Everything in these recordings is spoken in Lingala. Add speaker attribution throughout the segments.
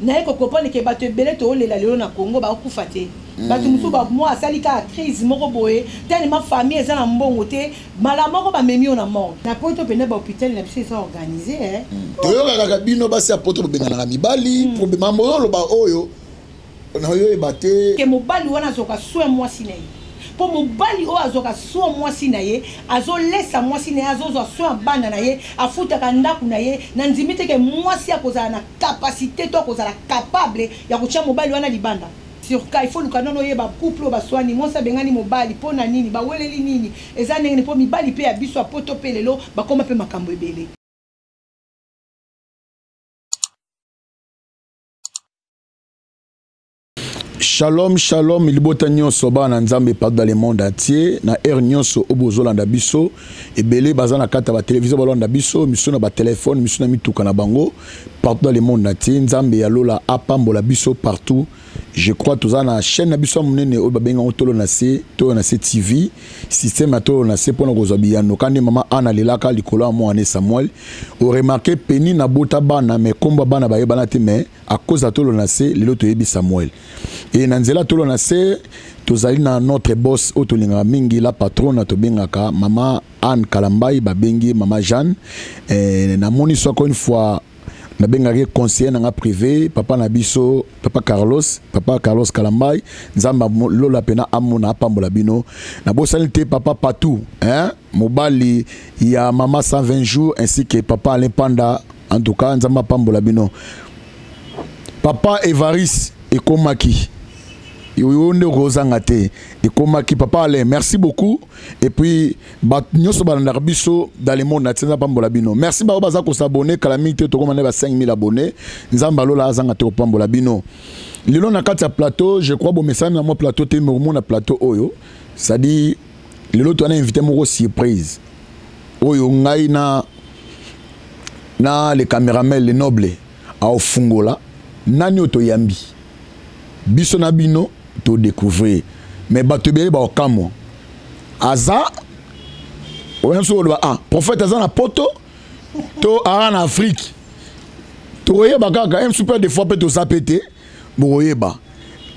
Speaker 1: Naye ko comprendre que batu ebele toolela lelo na Congo bakufa te. Batu mosusu ba mwa asali kaka crise moko boye tellement famille eza na mbongo te mbala moko bamemi yo na morgue. Na poto penda ba hopital na biso eza organise eh.
Speaker 2: Toyokaka kaka bino basi ya poto bobenganaka mibali, problème mambo oyo oloba oyo nayoyeba te.
Speaker 1: Que mobali wana azwaka soin mwasi na ye. Po mobali oyo azwaka soin mwasi na ye, azolesa mwasi na ye, azozwa soin ya bana na ye, afutaka ndaku na ye, nandimi te que mwasi akozala na capacite to akozala capable ya kotia mobali wana libanda. Sur cas, il faut luka nano oyeba couple oyo baswani, mwasi abengani mobali po na nini, baweleli nini, eza ndenge nini, po mibali pe ya biso ya poto pe lelo bakoma pe makambo ebele.
Speaker 2: Shalom shalom libota nyonso bana na nzambe partout dans le monde entier na heure nyonso oyo bozolanda biso ebele baza na kati ya batelevizio balanda biso misu na batelefone misu na mituka na bango partout dans le monde entier nzambe ya lola apambola biso partout je crois toza na chaîne na biso ya monene oyo babenga yango tolo na se tolo na se tv système ya tolo na se mpona kozwa biyano kandi mama ana alelaka likolo ya mwana samuel oremarke peni na bota bana mais kombo bana bayebana te mais à cause ya tolo na se lelo toyebi samuel e na nzela tolo na se tozali na notre boss oyo tolingaka mingi la patrona tobengaka mama anne kalambai babengi mama jeanne e, namoni so encore une fois nabengaki conseiller na nga privé papa na biso papa carlos papa carlos kalambai nzambe lola mpena amona apambola bino nabosani te papa patou hein? Mobali ya mama 120 jours ainsi que papa Alain Panda en tout cas nzambe apambola bino papa Evaris ekomaki yo nde okozanga te ekomaki papa Alain merci beaucoup et puis bato nyonso balandaka biso dans le monde natie nzambe apambola bino merci baoyo baza kosabone kala mingi te tokoma nde ba 5000 abonné nzambe alola azanga te kopambola bino lelo na kati ya plateau je crois bomesani na mwa plateau te mais omona plateau oyo c'est-à-dire lelo toza na invité moko surprise oyo ngai na na le cameraman le noble aofungola nani oyo toyambi biso na bino todécouvrir mais bato ebele baokamwa aza oyo soki oloba ah prophète aza na poto to aa na afrique tokoyeba kaka m super des fois mpe toza mpe te bokoyeba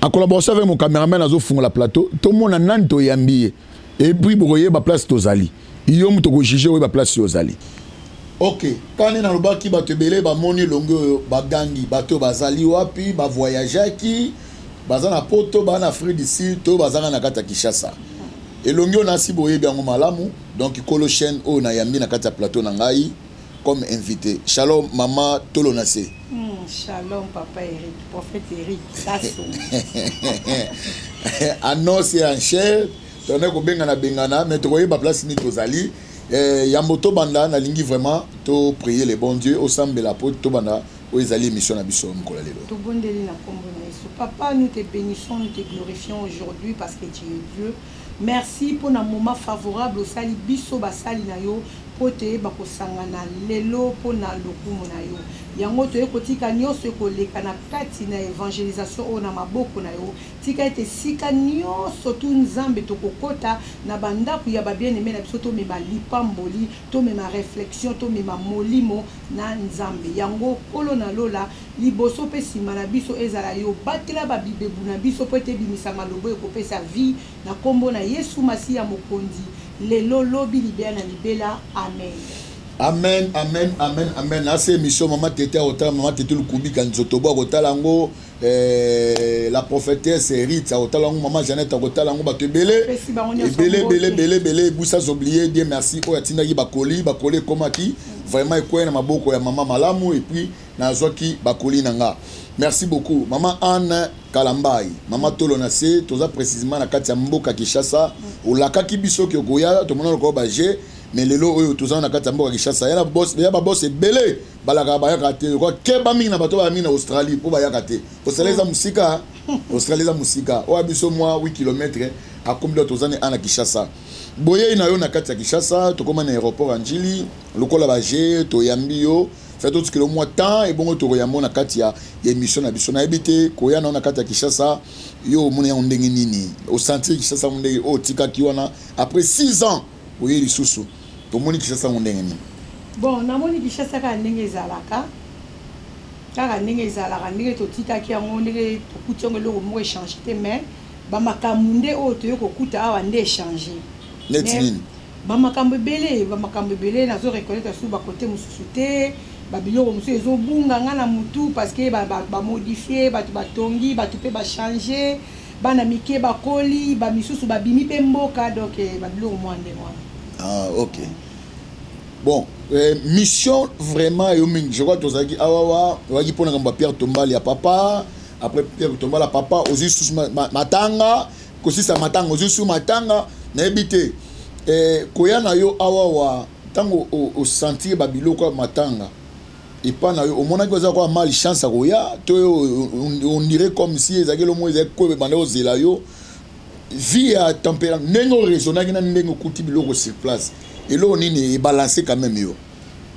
Speaker 2: en collaboration avec mon cameraman azofungola plateau tomona nani toyambi ye et puis bokoyeba place tozali yo moto okojuge oyeba place yo ozali ok kani nalobaki bato ebele bamoni elongi oyo bagangi bato oyo bazali wapi bavoyageaki baza na poto baa na afrique du sud to bazanga na kati ya kinshasa elongi oyo nasi boyebi yango malamu donc kolo chaîne oyo nayambi na kati ya plateau na ngai comme invité. Shalom maman Tolonase.
Speaker 1: Shalom papa Eric, prophète Eric Sassou.
Speaker 2: Annonce et enchère, tone kobengana bengana mais tokoyeba place nini tozali. Eh, yambo tobanda nalingi vraiment to prier le bon Dieu osambela po tobanda oyo ezali émission na biso mokolo lelo.
Speaker 1: Tobondeli na kombo na Yesu. Papa, nous te bénissons, nous te glorifions aujourd'hui parce que tu es Dieu. Merci pour na moment favorable osali biso basali na yo mpo toyeba kosangana lelo mpo na lokumu na yo. Yango toye kotika nionso ekoleka na kati na evangelisation oyo na maboko na yo. Tika ete esika nionso tu Nzambe tokokota na ba ndaku ya ba bien aime na biso tomema lipamboli, tomema reflexion, tomema molimo na Nzambe. Yango Nkolo na lola, liboso mpe sima na biso ezala yo. Batela ba bibebu na biso mpo ete ebimisa maloba oyo ekopesa vie Na kombo na Yesu Masiya Mokonzi, lelo, lobi, libela na libela. Amen.
Speaker 2: Amen, amen, amen, amen. Nase émission maman Tete akotala maman Tete Lukubika Nzotobo akotala yango eh, la prophétesse Ritz akotala yango maman Jeannette akotala yango bato ebele ebele ebele ebele ebele busa oublier Dieu merci oyo atindaki bakoli bakoli ekomaki vraiment ekwei na maboko ya maman malamu et puis nazwaki bakoli na nga merci beaucoup maman Anne Kalambayi mama tolo na se toza précisément na kati ya mboka Kinshasa olakaki biso ke okoya tomona lokola ba jeu mais lelo oyo toza na kati ya mboka Kinshasa ya na boss ya ba boss ebele balaka bayaka te kwa keba mingi na bato ba mingi na Australie po bayaka te Australie eza mosika Australie eza mosika oyo biso mwa 8 km akomi do toza ne ana Kinshasa boyei na yo na kati ya Kinshasa tokoma na aéroport ya Ndjili lokola ba jeu toyambi yo Fait totikela mwa temps ebongo tokoyambo na kati ya émission na biso nayebi te koya na na kati ya Kinshasa yo omoni yango ndenge nini osentir Kinshasa yango ndenge oyo otikaki wana après 6 ans oye lisusu tomoni Kinshasa yango ndenge nini
Speaker 1: bon namoni Kinshasa kaka ndenge ezalaka. Kaka ndenge ezalaka, ndenge totikaki yango, ndenge tokuti yango, eloko moko echange te, mais bamakambo nde oyo toye kokuta awa nde echange.
Speaker 2: Neti nini?
Speaker 1: Bamakambo ebele, bamakambo ebele. Nazo reconnaître su bakote mosusu te, babiloko mosusu ezobunga nga na mutu parce que bamodifie, bato batongi, bato mpe bachange, bana mike bakoli, bamisusu babimi mpe mboka. Donc babiloko mwa ndenge wana.
Speaker 2: Ah, ok. Bon, mission vraiment yo mingi, je crois tozalaki awawa, oyaki mpona kambo ya Pierre Tombale ya papa. Après Pierre Tombale ya papa, ozwi susu matanga, kosisa matanga, ozwi susu matanga. Nayebi te, koya na yo awawa, ntango osentir babiloko ya matanga epa na yo, omonaki oza kwa mal chance ya koya to on dirait comme si ezalaki eloko ezalaki koyo ebanda ozela yo vie ya tempérament, ndenge oraisonnaki na ndenge okuti biloko sur place, eloko nini ebalance quand même yo?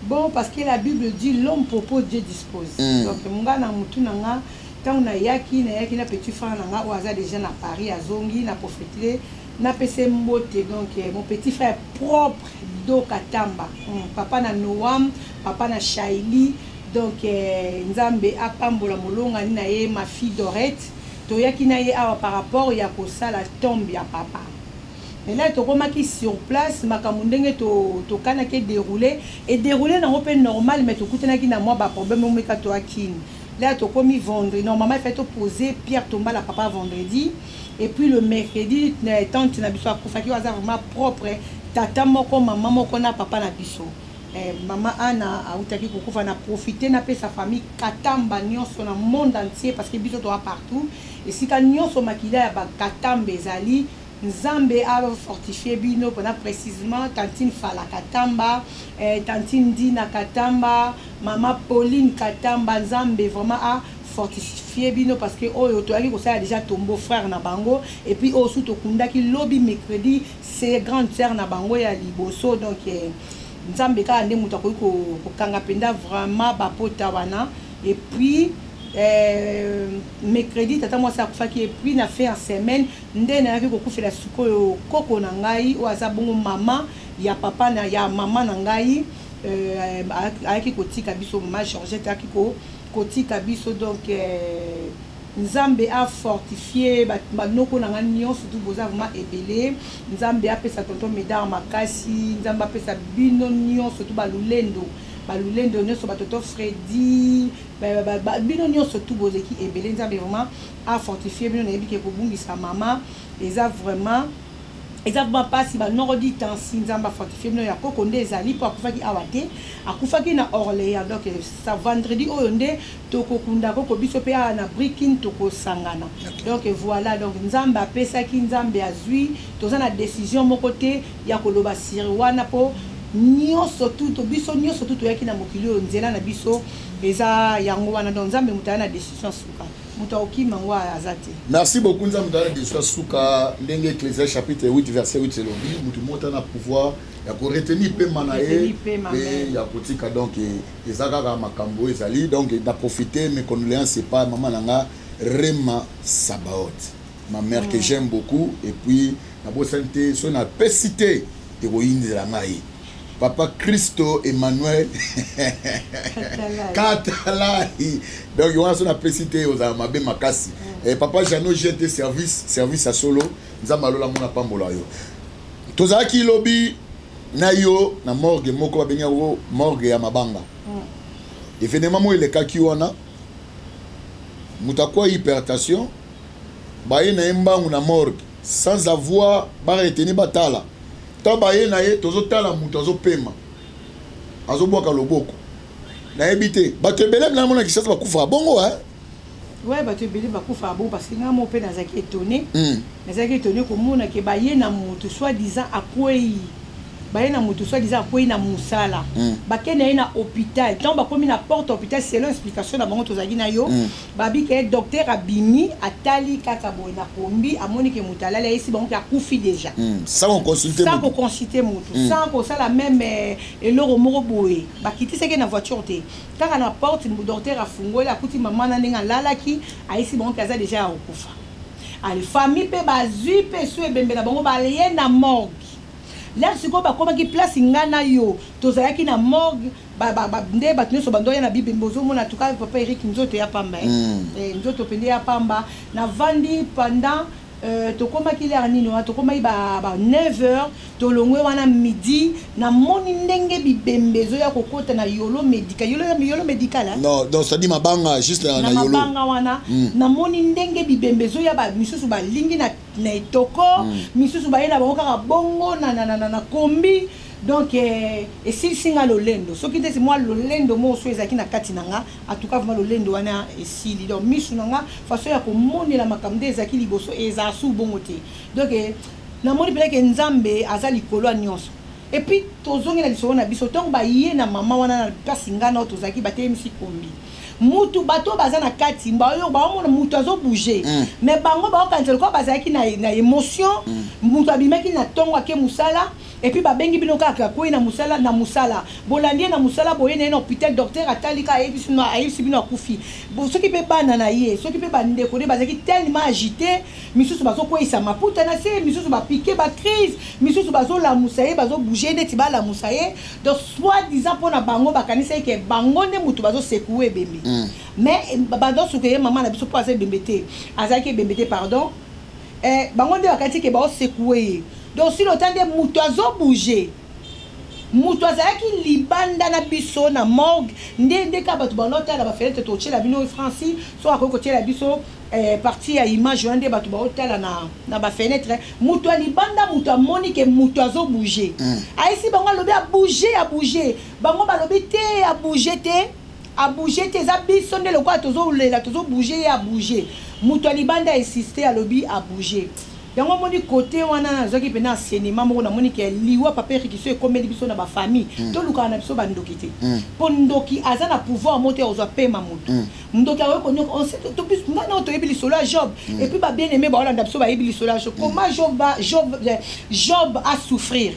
Speaker 1: Bon, parce que la Bible dit: l'homme propose, Dieu dispose. Donc nga na mutu na nga, ntango nayaki na petit frère na nga oyo aza déjà na Paris, azongi na profite napesa mbote. Donc mon petit frère propre Do Katamba, papa na Noam, papa na Shaili. Donc Nzambe apambola molongani na ye, ma fille Dorette. Toyaki na ye awa par rapport ya kosala tombe ya papa. Mais là tokomaki sur place, makambo ndenge tokanaki edéroule, edéroule nango mpe normal, mais tokutanaki na mwa baproblème omeka toakini. Là tokomi vendredi, normalement il fallait toposer pierre tombale papa vendredi, et puis le mercredi tante na biso akufaki, oyo aza vraiment propre, tata moko, mama moko na papa na biso, mama Ana, autaki kokufa. Na profite napesa famille Katamba nyonso na monde entier, parce que biso toa partout, esika nyonso makila ya Bakatamba ezali, Nzambe afortifie bino. Mpona précisément tantine Fala Katamba, tantine Ndina Katamba, mama Pauline Katamba, Nzambe vraiment afortifie bino, parce que oyo toyaki kosala déjà tombeau frère na bango, et puis oyo su tokundaki lobi mercredi, c'est grande sœur na bango ya liboso. Donc Nzambe kaka nde moto akoki kokanga mpenza vraiment bapota wana. Et puis mercredi tata mwasi akufaki, et puis na fin ya semaine nde nayaki kokufela sikoyo koko na ngai oyo aza bongo mama ya papa na ya mama na ngai, ayaki kotika biso, mama Georgette ayaki kotika biso. Donc Nzambe afortifie banoko na ngai nyonso tu, boza vraiment ebele. Nzambe apesa tonton Médard makasi, Nzambe apesa bino nyonso tu, balulendo, balulendo nyonso, batoto Fredi, bino nyonso tu bozeki ebele. Nzambe vraiment afortifie bino. Nayebi ke kobungisa mama eza vraiment mpasi. Banoko ditansi, Nzambe afortifie bino. Ya koko nde ezali mpo akufaki awa te, akufaki na Orléans. Donc sa vendredi oyo nde tokokunda koko biso mpe awa na Brikin, tokosangana. Donc voilà, donc Nzambe apesaki, Nzambe azwi. Toza na décision moko te ya koloba siri wana, mpo nyonso tu to biso nyonso tu toyaki na mokili oyo, nzela na biso eza yango wana. Donc Nzambe moto aya na décision suka, moto akokima yango aza te.
Speaker 2: Merci beaucoup. Nzambe moto aya na décision suka, ndenge Ecclésiaste chapitre 8 verset 8 elobi, motu moko na pouvoir ya koretenir pema na ye mpe ya kotika. Donc eza kaka makambo oyo ezali. Donc na profite, mes condoléances epa mama na nga Rema Sabaot, ma mère que j'aime beaucoup. Et puis nabosani te, soki napesi te ekoyindela ngai, papa Christo Emmanuel Katalai. Donc wana so napesi te ozala mabe makasi. Papa Jano GT service, service ya solo. Nzambe alola mona pambola yo. Tozalaki lobi na yo na morgue moko babengi yango morgue ya mabanga. Événement moko elekaki wana, moto akwa hypertension, baye na ye mbangu na morgue sans avoir baretenir batala. Ntango baye na ye, tozotala moto azopema, azobwaka loboko. Nayebi te, bato ebele na mona Kinshasa bakufaka bongo.
Speaker 1: Ouais, bato ebele bakufaka bongo, parce que ngai mo mpe nazalaki étonné. Nazalaki étonné komona ke baye na moto soi disant akwei, baye na moto soi disant akwei na mosala, bakende ye na hôpital. Ntango bakomi na porte hôpital, selon explication na bango, tozalaki na yo, babi ke docteur abimi, atali kaka boye na kombi, amoni ke moto alali, ayesi bango ke akufi déjà.
Speaker 2: Sans koconsulte.
Speaker 1: Sans koconsulte motu, sans kosala même eloko moko boye. Bakitisaki na voiture te, kaka na porte docteur afungoli, akuti mama na ndenge alalaki, ayesi bango ke aza déjà ya kokufa. Ale famille mpe bazwi mpe so ebembe na bango, baye na morgue. L'heure sikoyo bakomaki place nga na yo tozalaki na morgue, nde bato nyonso bandoya na bibembe. Ozomona tuka papa Eric, nzoto ya pamba, nzoto pende ya pamba. Navandi pendant tokomaki l'heure nini wana? Tokomaki ba 9 heures, tolongwe wana midi. Namoni ndenge bibembe ezoya kokota na Yolo Médical, Yolo, Yolo Médical, hein?
Speaker 2: Non, donc c'est-à-dire mabanga juste na
Speaker 1: Yolo. Mabanga wana, namoni ndenge bibembe ezoya, misusu balingi na etoko, misusu baye na bango kaka bongo na kombi. Donc esilisi nga lolendo. Soki ndeti mwa lolendo moko so ezalaki na kati na nga, en tout cas vraiment lolendo wana esili. Donc misu na nga, façon ya komonela makambo nde ezalaki liboso ezala su bongo te. Donc namoni mpenza Nzambe aza likolo ya nyonso. Et puis tozongi na lisolo na biso. Ntongo baye na mama wana na mpasi, ngai na oyo tozalaki, batelemisi kombi, mutu bato baza na kati baoyo baomona mutu azobouge, mais bango baokanisa lokola bazalaki na émotion. Mutu abimaki na ntongo, ake mosala, et puis babengi bino kaka akwei na mosala. Na mosala bolandi ye, na mosala boye na ye na hôpital, docteur atali kaka, ayebisi bino akufi. Soki mpe bana na ye, soki mpe bandeko nde bazalaki tellement agité, misusu bazokweyisa maputa na se, misusu bapike bacrise, misusu bazolamusa ye, bazobouge neti balamusa ye. Donc soit disant mpo na bango bakanisa ye ke bango nde motu bazosecouer ebembe, mais bazosuka ye mama na biso mpo aza ebembe te, azalaki ebembe te, pardon. Bango nde bakanisi ke baosecouer ye. Donc si lota nde moto azobouge, moto azalaki libanda na biso na morgue, nde kaka bato baotala bafenêtre. Totiela bino Franci so akoki kotiela biso partie ya image wana nde bato baotala na bafenêtre. Moto ya libanda, moto amoni ke moto azobouge, ayesi bango, alobi abouge, abouge. Bango balobi te, abouge te, abouge te, eza biso nde lokola tozolela tozobouge ye abouge. Moto ya libanda insiste, alobi abouge. Yango omoni kote wana nazwaki mpena enseignement moko. Namoni ke liwa, papa Eric, so ekomeli biso na bafamille, tolukaka na biso bandoki te, mpo ndoki aza na pouvoir moko te ya kozwa pema motu. Ndoki akoki konyoka ngai na toyebi lisolo ya Job, et puis babien aimé baolanda biso bayebi lisolo ya Job, comment Job a souffrir.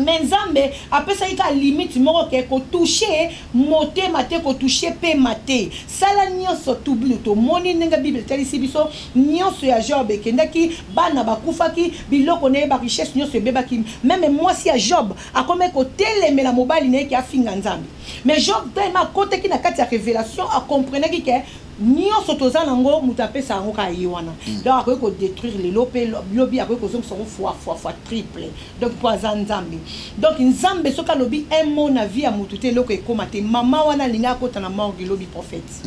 Speaker 1: Mais Nzambe apesaki kaka limite moko ke kotouche motema te, kotouche pema te, sala nyonso tublu. Tomoni ndenge Bible etalisi biso nyonso ya Job ekendaki, bana bakufaki, biloko na ye, barichesse nyonso ebebaki. Même mwasi ya Job akomi kotelemela mobali na ye ke afinga Nzambe. Mais Job tellement akotaki na kati ya révélation, akomprenaki ke nyonso toza nango, moto apesa yango kaka ye wana. Donc akoki kodétruire lelo mpe lobi akoki kozongisa yango fois fois fois triple. Donc mpo aza Nzambe. Donc Nzambe soki alobi un mot na vie ya motu te, eloko ekóma te. Mama wana alingi akota na morgue lobi, prophète.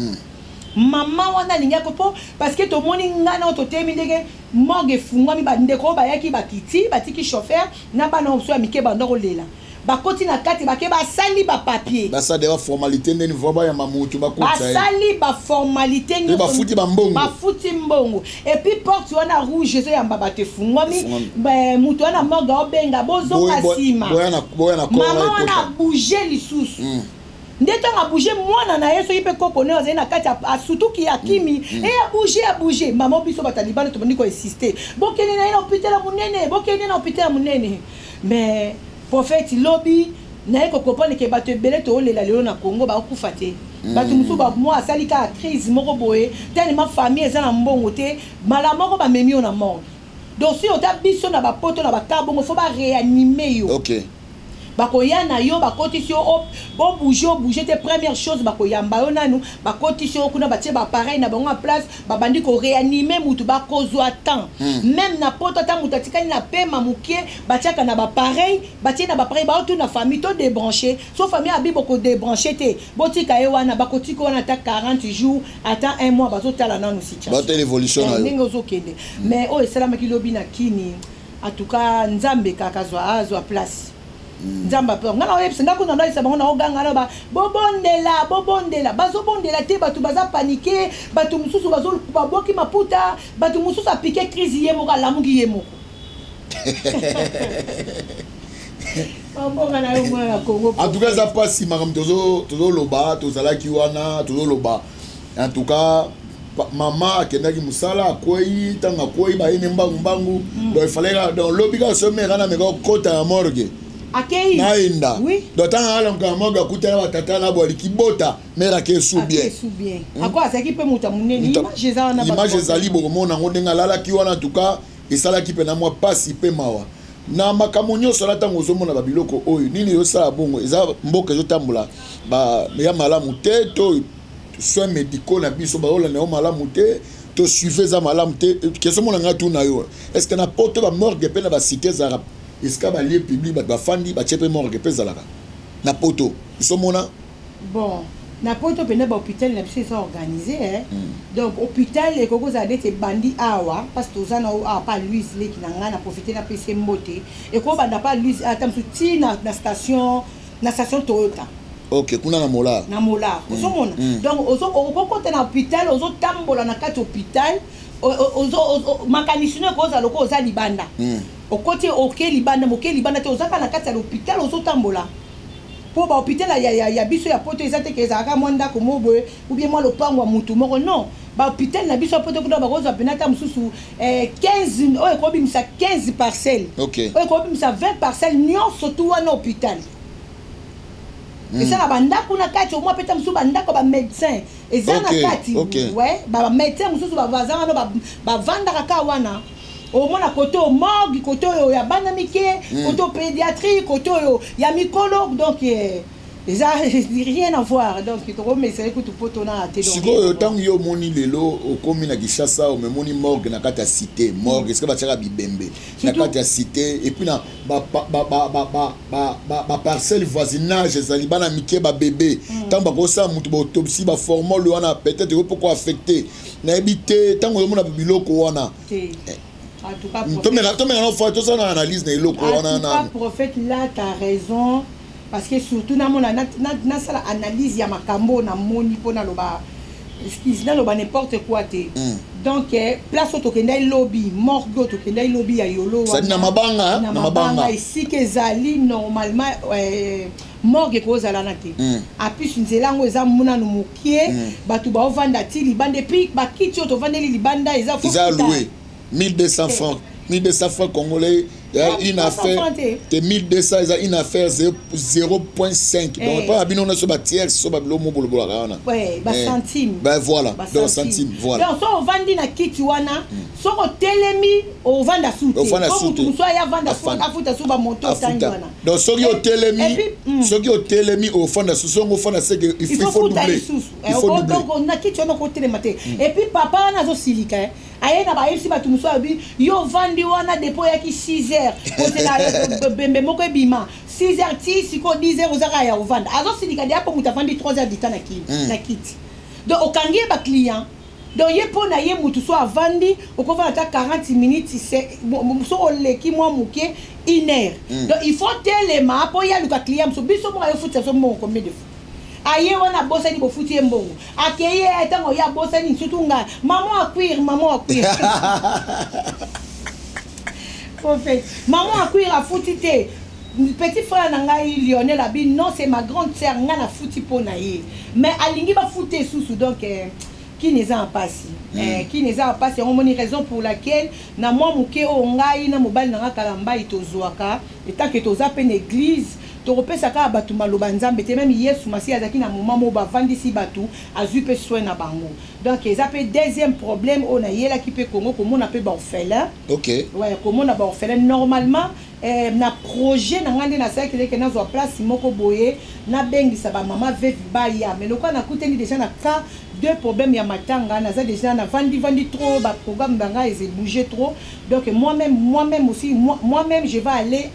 Speaker 1: Mama wana alingi ako mpo parce que tomoni ngai na oyo toteyemi ndenge morgue efungwami, bandeko oyo bayaki bakiti, batiki chauffeur na bana mosusu ya mike, banda kolela, bakoti na kati, bake basali bapapier.
Speaker 2: Basali baformalité ndeni vo bayamba motu bakotisa ye.
Speaker 1: Basali baformalité.
Speaker 2: Mpe bafuti bambongo.
Speaker 1: Bafuti mbongo, et puis porte wana rouge ezoyamba bato efungwami.
Speaker 2: Efungwami.
Speaker 1: Moto wana morgue aobenga bozonga nsima.
Speaker 2: Boya na
Speaker 1: mama
Speaker 2: kora
Speaker 1: wana
Speaker 2: ekota.
Speaker 1: Abouge lisusu. Nde ntango abouge, mwana na ye soki mpe koko ne azali na kati, asutuki, akimi e abouge, abouge. Mama, biso bato ya libanda tobandi koinsiste: bokende na ye na hôpital ya monene, bokende na hôpital ya monene. Mais prophète, lobi naye kocomprendre ke bato ebele toolela lelo na Congo bakokufa te. Bato mosusu mwa asali kaka crise moko boye, tellement famille eza na mbongo te, mbala moko bamemi yo na morgue. Donc si ota biso na bapoto na baka bongo, faut baréanime yo. Bakoya na yo, bakotisi yo, obouge, obouge te, première chose bakoyamba yo nanu, bakotisi yo kuna, batie baappareil na bango en place, babandi koréanime mutu, bakozwa temps. Même na poto, ata moto atikali na pema mokie, batiaka na baappareil, batie na baappareil, baotuna famille to débranché. So famille abi bokodébranche te, botika ye wana, bakotika wana ata 40 jours, ata un mois, bazotala nanu situation.
Speaker 2: Batala évolution na yo.
Speaker 1: Ndenge ozokende. Mais oyo esalamaki lobi na Kini, en tout cas Nzambe kaka azwa place. Nzambe ape nga na oyebisa nga kuna, naoyebisa bango, naoganga na ba bobondela, bobondela. Bazobondela te, bato baza paniqué, bato mosusu babwaki maputa, bato mosusu apike crise ye moko, alamuki ye moko. Bambonga na yo mwana na Congo.
Speaker 2: En tout cas eza mpasi makambo tozoloba, tozalaki wana tozoloba. En tout cas mama akendaki mosala, akwei. Ntango akwei, bayini mbangu mbangu. Donc il fallait, donc lobi kaka so mère wana ameka kokota na morgue.
Speaker 1: Akei.
Speaker 2: Naenda. Donc ntango alamuka na morgue, akutana batata na bo aliki bota mère ake su bien.
Speaker 1: Akesu bien. Ako azalaki mpe moto ya monene. Image eza wana.
Speaker 2: Image ezali, bokomona yango ndenge alalaki wana. En tout cas esalaki mpena mwa pasi mpe mawa. Na makambo nyonso wana, ntango ozomona babiloko oyo, nini ezosala bongo? Eza mboka ezotambola ya malamu te, to soins médicaux na biso baolanda yango malamu te, to suivi eza malamu te? Question mona ngai tuna yo: est ce que na poto bamorgue mpe na bacité ezalaka, esika balieu public bato bafandi, batie mpe morgue mpe ezalaka na poto biso mona?
Speaker 1: Bon, na poto mpenza, bahôpital na biso eza organisé, eh? Donc hôpital ekoki kozala neti ebandi awa, parce toza na awa pa Louise, leki na ngai, na profite napesi mbote. Ekobanda pa Louise ata mosusu ti na station Toyota.
Speaker 2: Ok, kuna na Molar.
Speaker 1: Na Molar, ozomona. Donc okokota na hôpital, ozotambola na kati hôpital, makanisi no ekozala lokola oza libanda. Okoti, oke libanda, moke libanda te, oza kaka na kati ya l'hôpital, ozotambola, mpo bahôpital ya biso ya poto eza te ke ezalaka mwa ndako mo boye ou bien mwa lopango ya mutu moko. Non, bahôpital na biso ya poto kuna bakozwa pena ata mosusu 15 oyo ekobimisa 15 parcelle, oyo ekobimisa 20 parcelle, nyonso tu wana hôpital. Eza na bandako na kati, omwa mpe ta mosusu bandako bamédecin eza na kati. Ouais, bamédecin mosusu baza wana, bavandaka kaka wana. Omona kote oyo morgue, kote oyo ya bana mike, kote oyo pédiatrie, kote oyo ya mikolo. Donc eza rien à voir. Donc tokomesele kutu poto na te.
Speaker 2: Sikoyo, ntango yo omoni lelo okomi na Kinshasa, omemoni morgue na kati ya cité, morgue esika batiaka bibembe na kati ya cité, et puis na baparcelle voisinage ezali bana mike, babebe, ntango bakosala motu baautopsie, baformol wana peut-être eko mpo koaffecte, nayebi te. Ntango ozomona biloko wana, tomeka no fa tosala na analyse na eloko wana.
Speaker 1: Na prophète là, t'as raison, parce que surtout namona, nasala analyse ya makambo namoni mpo naloba, excuse, naloba n'importe quoi te. Donc place oyo tokendai lobi, morgue oyo tokendai lobi ya Yolo.
Speaker 2: Na mabanga.
Speaker 1: Na mabanga, esika ezali normalement morgue ekozala na te. Apus nzela yango eza nanu mokie, bato baovanda ti libanda, et puis bakiti oyo tovandeli libanda eza
Speaker 2: Eza loué 1200 francs, 1200 francs congolais. Une affaire te, 1200 eza une affaire 0.5. Donc pa bino nyonso batiers so babilo mo bolobolaka wana.
Speaker 1: Bacentime.
Speaker 2: Ben voilà, donc centime, voilà.
Speaker 1: Donc so ovandi na kiti wana, soki otelemi, ovanda su te. Motu mosu aya avanda, afuta su bamoto otangi wana.
Speaker 2: Donc soki otelemi, ofanda su, songo ofanda seke
Speaker 1: il faut doubler, il faut doubler. Donc na kiti wana okotelema te. Et puis papa wana azosilika, aye na bayebisi bato mosusu, alobi: yo ovandi wana depuis oyaki 6 heures, kozela bembe moko ebima 6 heures ti sikoyo 10 heures, ozaka ya kovanda. Azosilika deya mpo moto avandi 3 heures du temps na kiti. Donc okangi ye baclient. Donc ye, mpo na ye, motu so avandi, okovanda ata 40 minutes, so oleki mwa moke, une heure. Donc il faut telema mpo ye aluka client mosusu. Biso moko ayofutisa biso mbongo combien de fois? Aye wana, abosani, bofuti ye mbongo, akei ye, ntango ye abosani, surtout ngai, mama acuire, mama acuire, prophète, mama acuire, afuti te. Petit frère na ngai Lionel abi: non, c'est ma grande sœur, ngai nafuti mpo na ye, mais alingi bafuti esusu. Donc kini eza na mpasi, kini eza na mpasi. Yango moni raison pour laquelle na mwa moke oyo ngai na mobali na nga kala mbai tozwaka, etake toza mpe na église, tokopesa kaka bato maloba Nzambe te. Même Yesu Masiya azalaki na moment moko bavandisi bato, azwi mpe soin na bango. Donc eza mpe deuxième problème oyo nayelaki mpe Congo, komona mpe baorphelin. Ouais, komona baorphelin. Normalement na projet na ngai nde nasalaki leke nazwa place moko boye, nabengisa bamama veuve baya, mais lokola nakutani déjà na cas deux problèmes ya matanga, naza déjà navandi vandi trop, baprogramme na ngai eza bouger trop. Donc moi-même aussi, moi-même je vais aller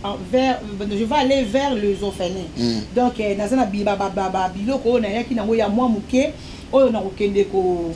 Speaker 1: vers les orphelins. Donc naza na biloko oyo nayaki nango ya mwa moke oyo nakokende ko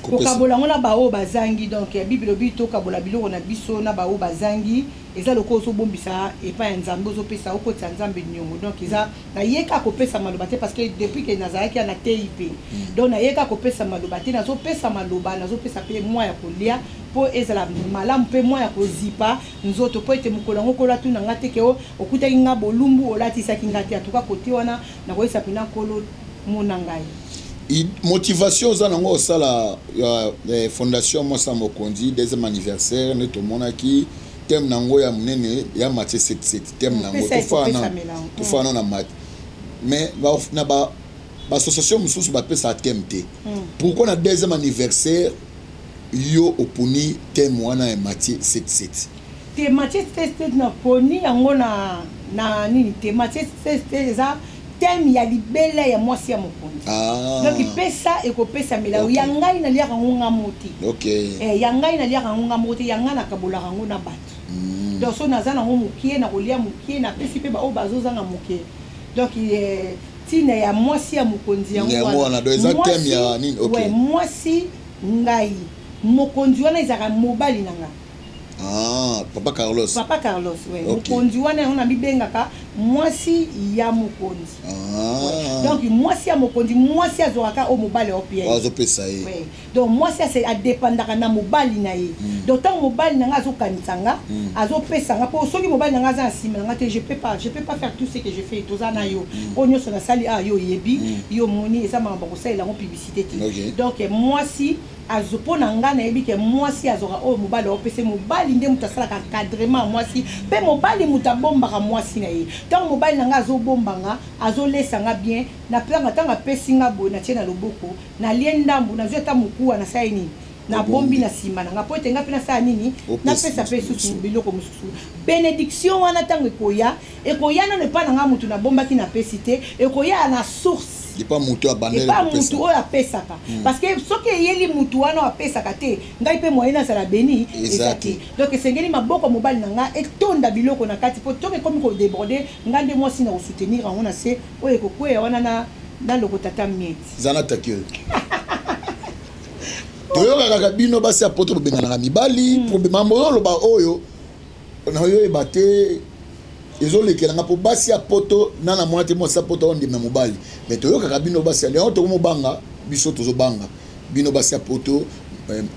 Speaker 1: kokabola yango na baoyo bazangi. Donc Bible elobi tokabola biloko na biso na baoyo bazangi. Eza lokola ozobombisa epai ya Nzambe, ozopesa, okotisa Nzambe niongo. Donc eza naye kaka kopesa maloba te, parce que depuis ke nazalaki ya na tei mpe, donc naye kaka kopesa maloba te, nazopesa maloba, nazopesa mpe mwa ya kolia mpo ezala malamu, mpe mwa ya kozipa nzoto, mpo ete mokolo yango Nkolo atuna nga te ke okutaki nga bolumbu, olatisaki nga te. Atuka kote wana nakoyesa mpena Nkolo mona ngai.
Speaker 2: Motivation oza nango osala ya fondation Mwasa Mokonzi, deuxième anniversaire, nde tomonaki thème nango ya monene ya Matthieu 77, thème nango tofana na mat, mais na baassociation mosusu bapesaka thème te. Pourquoi na deuxième anniversaire yo oponi thème wana ya Matthieu 77?
Speaker 1: Thématique te, na poni yango na nini, thématique te, eza thème ya libela ya mwasi ya mokonzi. Donc pesa ekopesamela. Ya ngai naliaka yango nga mo te. Ya ngai naliaka yango nga moko te, ya ngai nakabolaka yango na bato. Donc so naza nango mokie, nakolia mokie, napesi mpe baoyo bazozanga mokie. Donc ntina ya mwasi ya mokonzi
Speaker 2: yango wana. Eza thème ya nini?
Speaker 1: Okay. Mwasi ngai mokonzi wana ezalaka mobali na nga.
Speaker 2: Ah, papa Carlos.
Speaker 1: Papa Carlos, ouais. Mokonzi wana, yango namibengaka mwasi ya mokonzi. Donc mwasi ya mokonzi, mwasi azwaka oyo mobali aopia.
Speaker 2: Azopesa ye.
Speaker 1: Ouais. Donc mwasi adépendaka na mobali na ye. Donc ntango mobali na nga azokanisa nga, azopesa nga, mpo soki mobali na nga aza na nsima na nga te, je peux pas faire tout ce que je fais. Toza na yo, oyo nyonso nasali, ah, yo oyebi, yo omoni, eza makambo kosalela yango publicité te. Donc mwasi azo, mpo na nga nayebi ke mwasi azwaka oyo mobali aopesa. Mobali nde moto asalaka encadrement ya mwasi, mpe mobali moto abombaka mwasi na ye. Ntango mobali na nga azobomba nga, azolesa nga bien, na planga, ntango apesi nga boye, natie na loboko, nalie ndambu, nazwi ata mokuwa, nasali nini, nabombi na nsima na nga, mpo ete nga mpe nasala nini, napesa mpe susu biloko mosusu. Bénédiction wana, ntango ekoya, ekoya nano epa na nga motu nabombaki, napesi te, ekoya na source.
Speaker 2: Epa motu.
Speaker 1: Epa motu oyo apesaka, parce que soki eyeli motu wana oyo apesaka te, ngai mpe moyen nazala béni eza te. Donc esengeli maboko mobali na nga etonda biloko na kati, mpo soki ekomi kodéborder, ngai nde mwasi na kosoutenir yango na se oyo ekokweya wana na nalokota ata mieti.
Speaker 2: Zana taki oyo toyokaka kaka bino basi ya poto bobenganaka mibali. Mambo oyo oloba oyo nayoyeba te, ezolekelanga mpo basi ya poto nana mwana te, mwasi ya poto aondima mobali. Mais toyokaka bino basi ya yango, tokomobanga biso, tozobanga bino basi ya poto.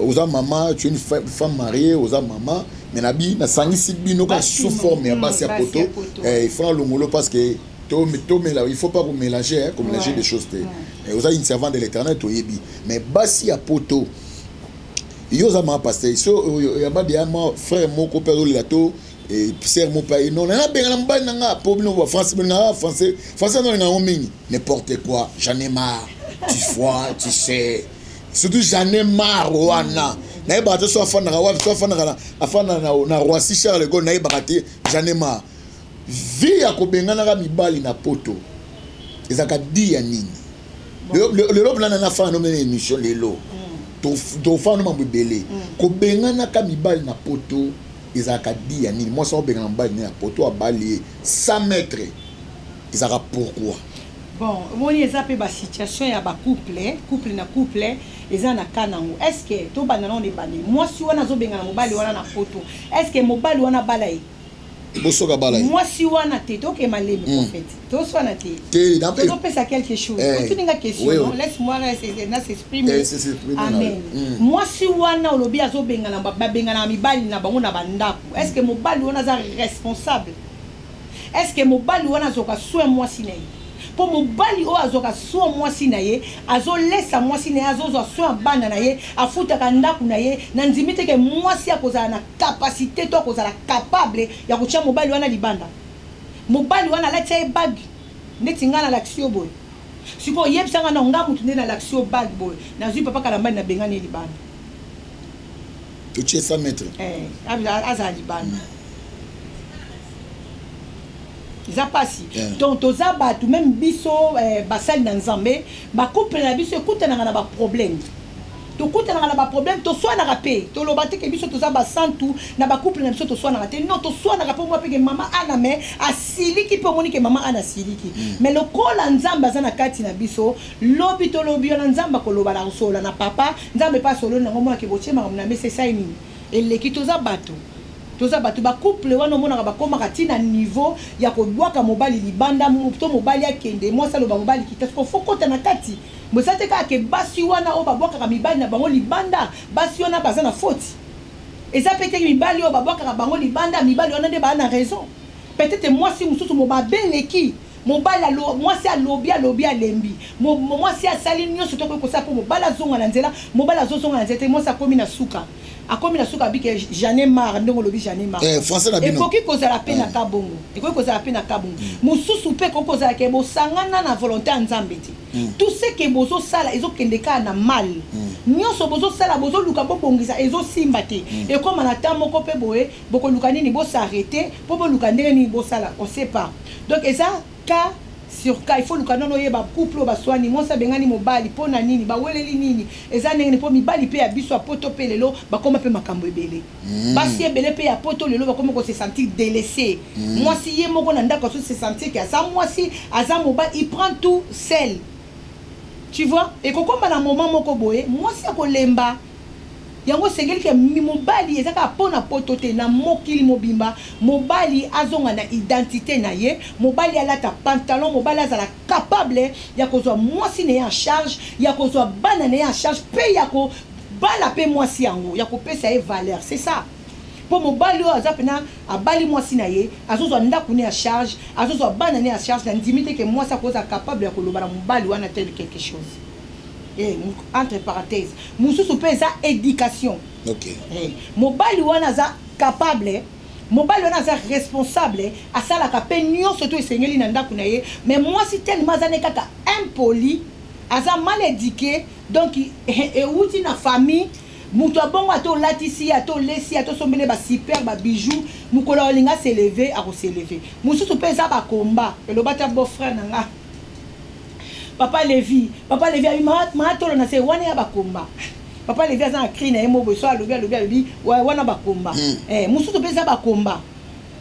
Speaker 2: Oza mama, tu es une femme mariée, oza mama, mais nabi nasangisi bino kaka sous forme ya basi ya poto. Il faut nalongolo parce que tomela, il faut pas komélanger, hein, komélanger des choses te. Oza une servante de l'Éternel, toyebi. Mais basi ya poto, yo oza mama pasteur, so yamba deya mwa frère moko mpe azolela to sœur moko mpe non, nabengana mobali na nga mpo bino bafrançais bolingaka français, français nolinga yango mingi, n'importe quoi, j'en ai marre, tu vois, tu sais, surtout j'en ai marre wana, nayebaka te so afandaka wapi, so afandaka, afandaka na Roissy Charles de Gaulle, nayebaka te. J'en ai marre, vie ya kobenganaka mibali na poto ezalaka di ya nini? Lelo mpena nana afanda nomene émission lelo, tofanda mambo ebele. Kobenganaka mibali na poto ezalaka di ya nini? Mwasi obengana mobali ne ya poto, abali ye 100 mètres, ezalaka pourquoi?
Speaker 1: Bon, omoni, eza mpe basituation ya bacouple, couple na couple eza na ka nango. Est ce que tobanda nano ebande, mwasi wana azobengana mobali wana na poto, est ce que mobali wana abala ye?
Speaker 2: Bosoka bala ye.
Speaker 1: Mwasi wana te, tokema lemi, prophète, toswana te. Tozopesa quelque chose. Otuninga question, non, laisse-moi na s'exprimer. Amen. Mwasi wana olobi azobengana, babengana mibali na bango na bandako, est ce que mobali wana aza responsable? Est ce que mobali wana azwaka soin mwasi na ye? Mpo mobali oyo azwaka soin mwasi na ye, azolesa mwasi na ye, azozwa soin ya bana na ye, afutaka ndako na ye, na ndimi te ke mwasi akozala na capacité to akozala capable ya kotia mobali wana libanda. Mobali wana alatia ye bague neti ngai nalakisi yo boye. Sikoyo oyebisanga na nga motu nde nalakisi yo bague boye, nazwi papa Kalambani, nabengani ye libanda.
Speaker 2: Totie 100 mètres.
Speaker 1: Azala libanda, eza mpasi. Donc toza bato, même biso basali na Nzambe, bacouple na biso ekutanaka na baproblème, tokutanaka na baproblème, toswanaka mpe. Toloba te ke biso toza basantu, na bacouple na biso toswanaka te. Non, toswanaka mpo mwa mpe ke mama Ana me asiliki mpe omoni ke mama Ana asiliki. Mais lokola Nzambe aza na kati na biso, lobi tolobi wana, Nzambe akoloba na kosolola na papa, Nzambe mpe asololi nango, monake botie makambo na mesa, esali nini, eleki. Toza bato, toza bato. Bacouple wana omonaka bakomaka ntina niveau ya kobwaka mobali libanda to mobali akende, mwasi aloba mobali kita. Siko fo kota na kati, boza te kaka ke basi wana oyo babwakaka mibali na bango libanda, basi wana baza na faute. Eza pe te mibali oyo babwakaka bango libanda, mibali wana nde baa na raison. Peut-être mwasi mosusu mobabeleki mobali, mwasi alobi, alobi, alembi, mwasi asali nyonso tokoki kosala mpo mobali azonga na nzela, mobali azozonga na nzela te, mwasi akomi na suka. Akomi na suka abike j'en ai marre, ndenge olobi j'en ai marre.
Speaker 2: Eh, français na bino.
Speaker 1: Ekoki kozala mpe na ka bongo, ekoki kozala mpe na ka bongo. Mosusu mpe ekoki kozala ke bosangana na volonté ya Nzambe te. Tout ce que bozosala ezokende kaka na mal. Nyonso bozosala, bozoluka bobongisa, ezosimba te. Ekóma na temps moko mpe boye, bokoluka nini, bos'arrêter mpo boluka ndenge nini bosala, on sait pas. Donc eza cas sur cas. Il faut luka nono oyeba couple oyo baswani, mwasi abengani mobali mpo na nini, baweleli nini, eza ndenge nini. Mpo mibali mpe ya biso ya poto mpe lelo bakóma mpe makambo ebele. Basi ebele mpe ya poto lelo bakóma kose sentir délaissé. Mwasi ye moko na ndako azo se sentir ke aza mwasi, aza mobali, il prend tout seul, tu vois. Ekokóma na moment moko boye, mwasi akolemba yango. Esengeli ke mobali, eza kaka mpo na poto te, na mokili mobimba, mobali azonga na identité na ye. Mobali alata pantalon, mobali azala capable ya kozwa mwasi na ye en charge, ya kozwa bana na ye en charge, mpe ya kobala mpe mwasi yango, ya kopesa ye valeur. C'est ça. Mpo mobali oyo aza mpena abali mwasi na ye, azozwa ndako ne ya charge, azozwa bana ne ya charge, na ndimi te ke mwasi akozala capable ya koloba na mobali wana tel quelque chose. Entre parenthèse, mosusu mpe eza éducation. Mobali wana aza capable, mobali wana aza responsable, asalaka mpe nyonso to esengeli na ndako na ye, mais mwasi tellement aza ne kaka impoli, aza mal éduqué, donc ewuti na famille. Moto abongo, ata olatisi ye, ata olesi ye, ata osombeli basuper babijou, mokolo akolinga s'élever, akos'élever. Mosusu mpe eza bakomba. Eloba ta beau frère na nga, Papa Levi. Papa Levi abi maatolo na se wana ya bakomba. Papa Levi aza na cri na ye mo boye, so alobi, alobi, alobi wana bakomba. Mosusu mpe eza bakomba.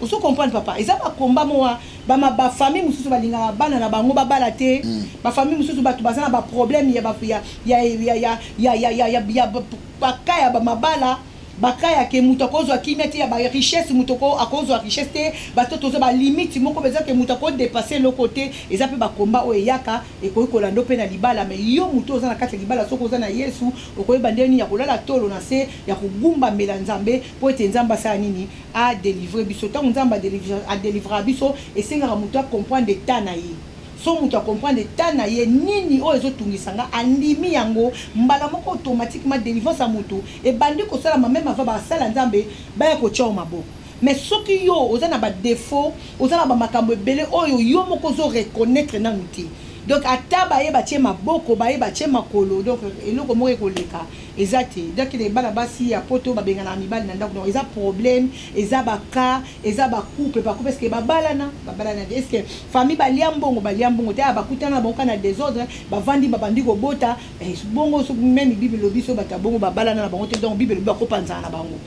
Speaker 1: Ozo comprendre, papa? Eza bakomba mowa bama. Bafamille mosusu balingaka bana na bango babala te. Bafamille mosusu, bato baza na baproblème ya ya ya ya ya ya ya ya ya ya baka ya bamabala, baka ya ke moto akozwa kimia te, ya barichesse, moto akozwa richesse te. Bato tozwa balimite moko eza ke moto akodépasser eloko te. Eza mpe bakomba oyo eyaka, ekoki kolanda mpe na libala. Mais yo moto oza na kati ya libala, soki oza na Yesu, okoyeba ndenge nini ya kolala tolo na se, ya kogumbamela Nzambe, mpo ete Nzambe asala nini? Adélivrer biso. Ntango Nzambe adélivrera biso, esengaka moto acomprendre état na ye. So moto acomprendre état na ye, nini oyo ezotungisa nga, andimi yango mbala moko, automatiquement délivrance ya moto ebandi kosalama, même avant basala Nzambe baya kotia yo maboko. Mais soki yo oza na badéfaut, oza na bamakambo ebele oyo yo moko ozo reconnaître nanu te, donc ata baye batie maboko, baye batie makolo, donc eloko moko ekoleka eza te. Donc bana basi ya poto babengana mibali na ndako, donc eza problème, eza baka, eza bacouple, bacouple, est ce que babalana, babalana te? Est ce que famille balia mbongo, balia mbongo te? Aya bakutana na bango kaka na désordre, bavandi, babandi kobota bongo. Même Bible elobi so bato ya bongo babalana na bango te. Donc Bible elobi bakopanzana na bango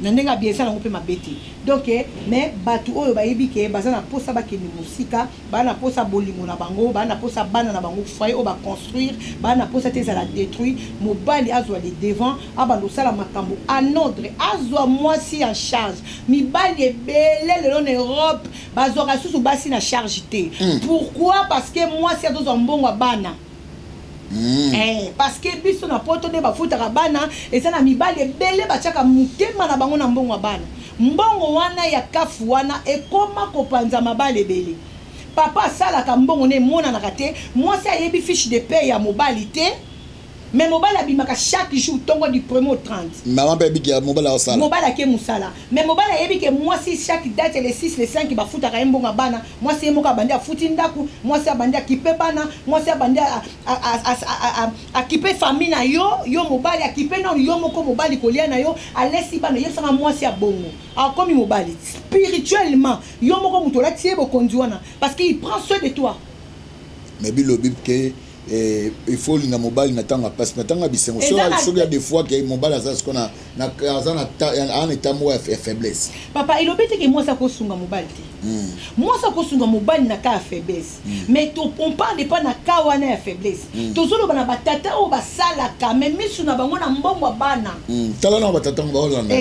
Speaker 1: na ndenge ya bien, esala yango mpe mabe te. Donc mais bato oyo bayebi ke baza na mposa bakende mosika, baa na mposa bolingo na bango, baa na mposa bana na bango, foyer oyo baconstruire, baa na mposa te ezala détruit, mobali azwa le devant, abanda kosala makambo en ordre, azwa mwasi en charge. Mibali ebele lelo na Europe bazwaka lisusu basi na charge te. Pourquoi? Parce que mwasi azozwa mbongo ya bana. Parce que biso na poto nde bafutaka bana, eza na mibali ebele batiaka motema na bango na mbongo ya bana. Mbongo wana ya kafu wana ekoma kopanza mabala ebele. Papa asalaka mbongo na emonanaka te, mwasi ayebi fiche de paie ya mobali te, mais mobali abimaka chaque jour ntongo du premier au 30.
Speaker 2: Mama mpe ayebiki ya mobali aosala.
Speaker 1: Mobali ake mosala, mais mobali ayebi ke mwasi chaque date, le 6, le 5, bafutaka ye mbongo ya bana. Mwasi ye moko abandi afuti ndako, mwasi abandi akipe bana, mwasi abandi akipe famille na yo. Yo mobali, akipe nano yo moko mobali, kolia na yo, alesi bana, yebisaka mwasi ya bongo akomi mobali spirituellement. Yo moko moto olati ye bokonzi wana, parce que il prend soin de toi.
Speaker 2: Mais bilobi ke il faut olinga mobali na ntango ya pasi, na ntango ya bisengo. Soki ya des fois ke mobali aza siko aza na état moko ya faiblesse.
Speaker 1: Papa, elobi te ke mwasi akosunga mobali te. Mwasi akosunga mobali na cas ya faiblesse, mais on parle pas na cas wana ya faiblesse. Tozoloba na batata oyo basalaka mais misu na bango na mbongo ya bana.
Speaker 2: Tala na batata ngo baolanda.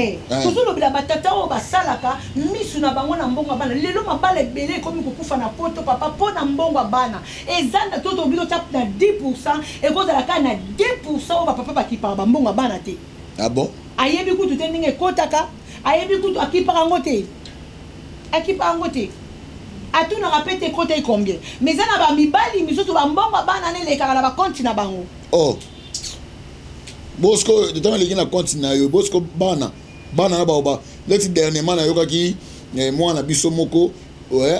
Speaker 1: Tozolobela batata oyo basalaka misu na bango na mbongo ya bana. Lelo mabala ebele ekomi kokufa na poto, papa, mpo na mbongo ya bana. Eza na to tobi totya na 10, ekozala kaka na 2 oyo bapapa bakipaka bambongo ya bana te.
Speaker 2: Ah bon?
Speaker 1: Ayebi kutu te ndenge ekotaka, ayebi kutu, akipaka yango te, akipaka yango te, atunaka mpe te ekota ye combien. Mais eza na bamibali misusu, bambongo ya bana na elekaka na bacompte na bango.
Speaker 2: Oh. Bosco ntango aleki na compte na yo, bosco bana bana na bao leti. Dernièrement nayokaki mwana biso moko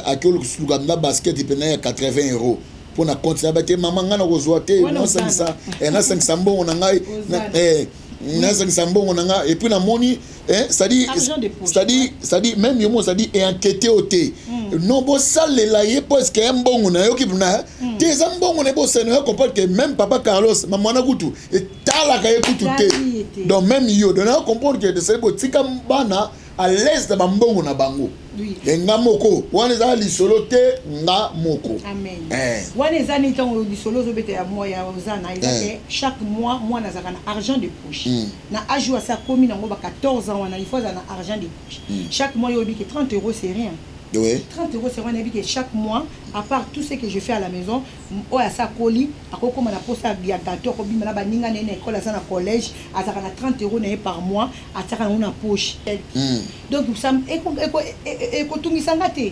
Speaker 2: ake oluka na basket pene ya 80 € mpo na compte na bate. Mama, ngai nakozwa te, nasangisa mbongo na ngai, nasangisa mbongo na ngai. Et puis namoni, c'est-à-dire c'est-à-dire même yo mo, c'est-à-dire enquête o te, non, bosalela ye mpo eske ya mbongo nayoki na te, eza mbongo na ye, bosala yo comprendre que même papa Carlos, mama kutu etalaka ye kutu te. Donc même yo, donc nayo comprendre que c'est botika bana à l'aise na bambongo na bango. Nga moko wana eza lisolo te, nga moko.
Speaker 1: Wana eza nini? Ntango lisolo ozobeta ya mwa ya ozana, eza ke chaque mois mwana azalaka na argent de poche. Na âge oyo asi akomi nango ba 14 ans wana, il faut azala na argent de poche chaque mois. Yo oyebi ke 30 €, c'est rien. 30 €, c'est rien. Nayebi ke chaque mois, à part tout ce que je fais à la maison, oyo asa akoli, akokóma na posa ya gâteau, akobima na baninga na ye na école, aza na collège, azalaka na 30 € na ye par mois, atiaka yango na poche. Donc ekotungisanga te,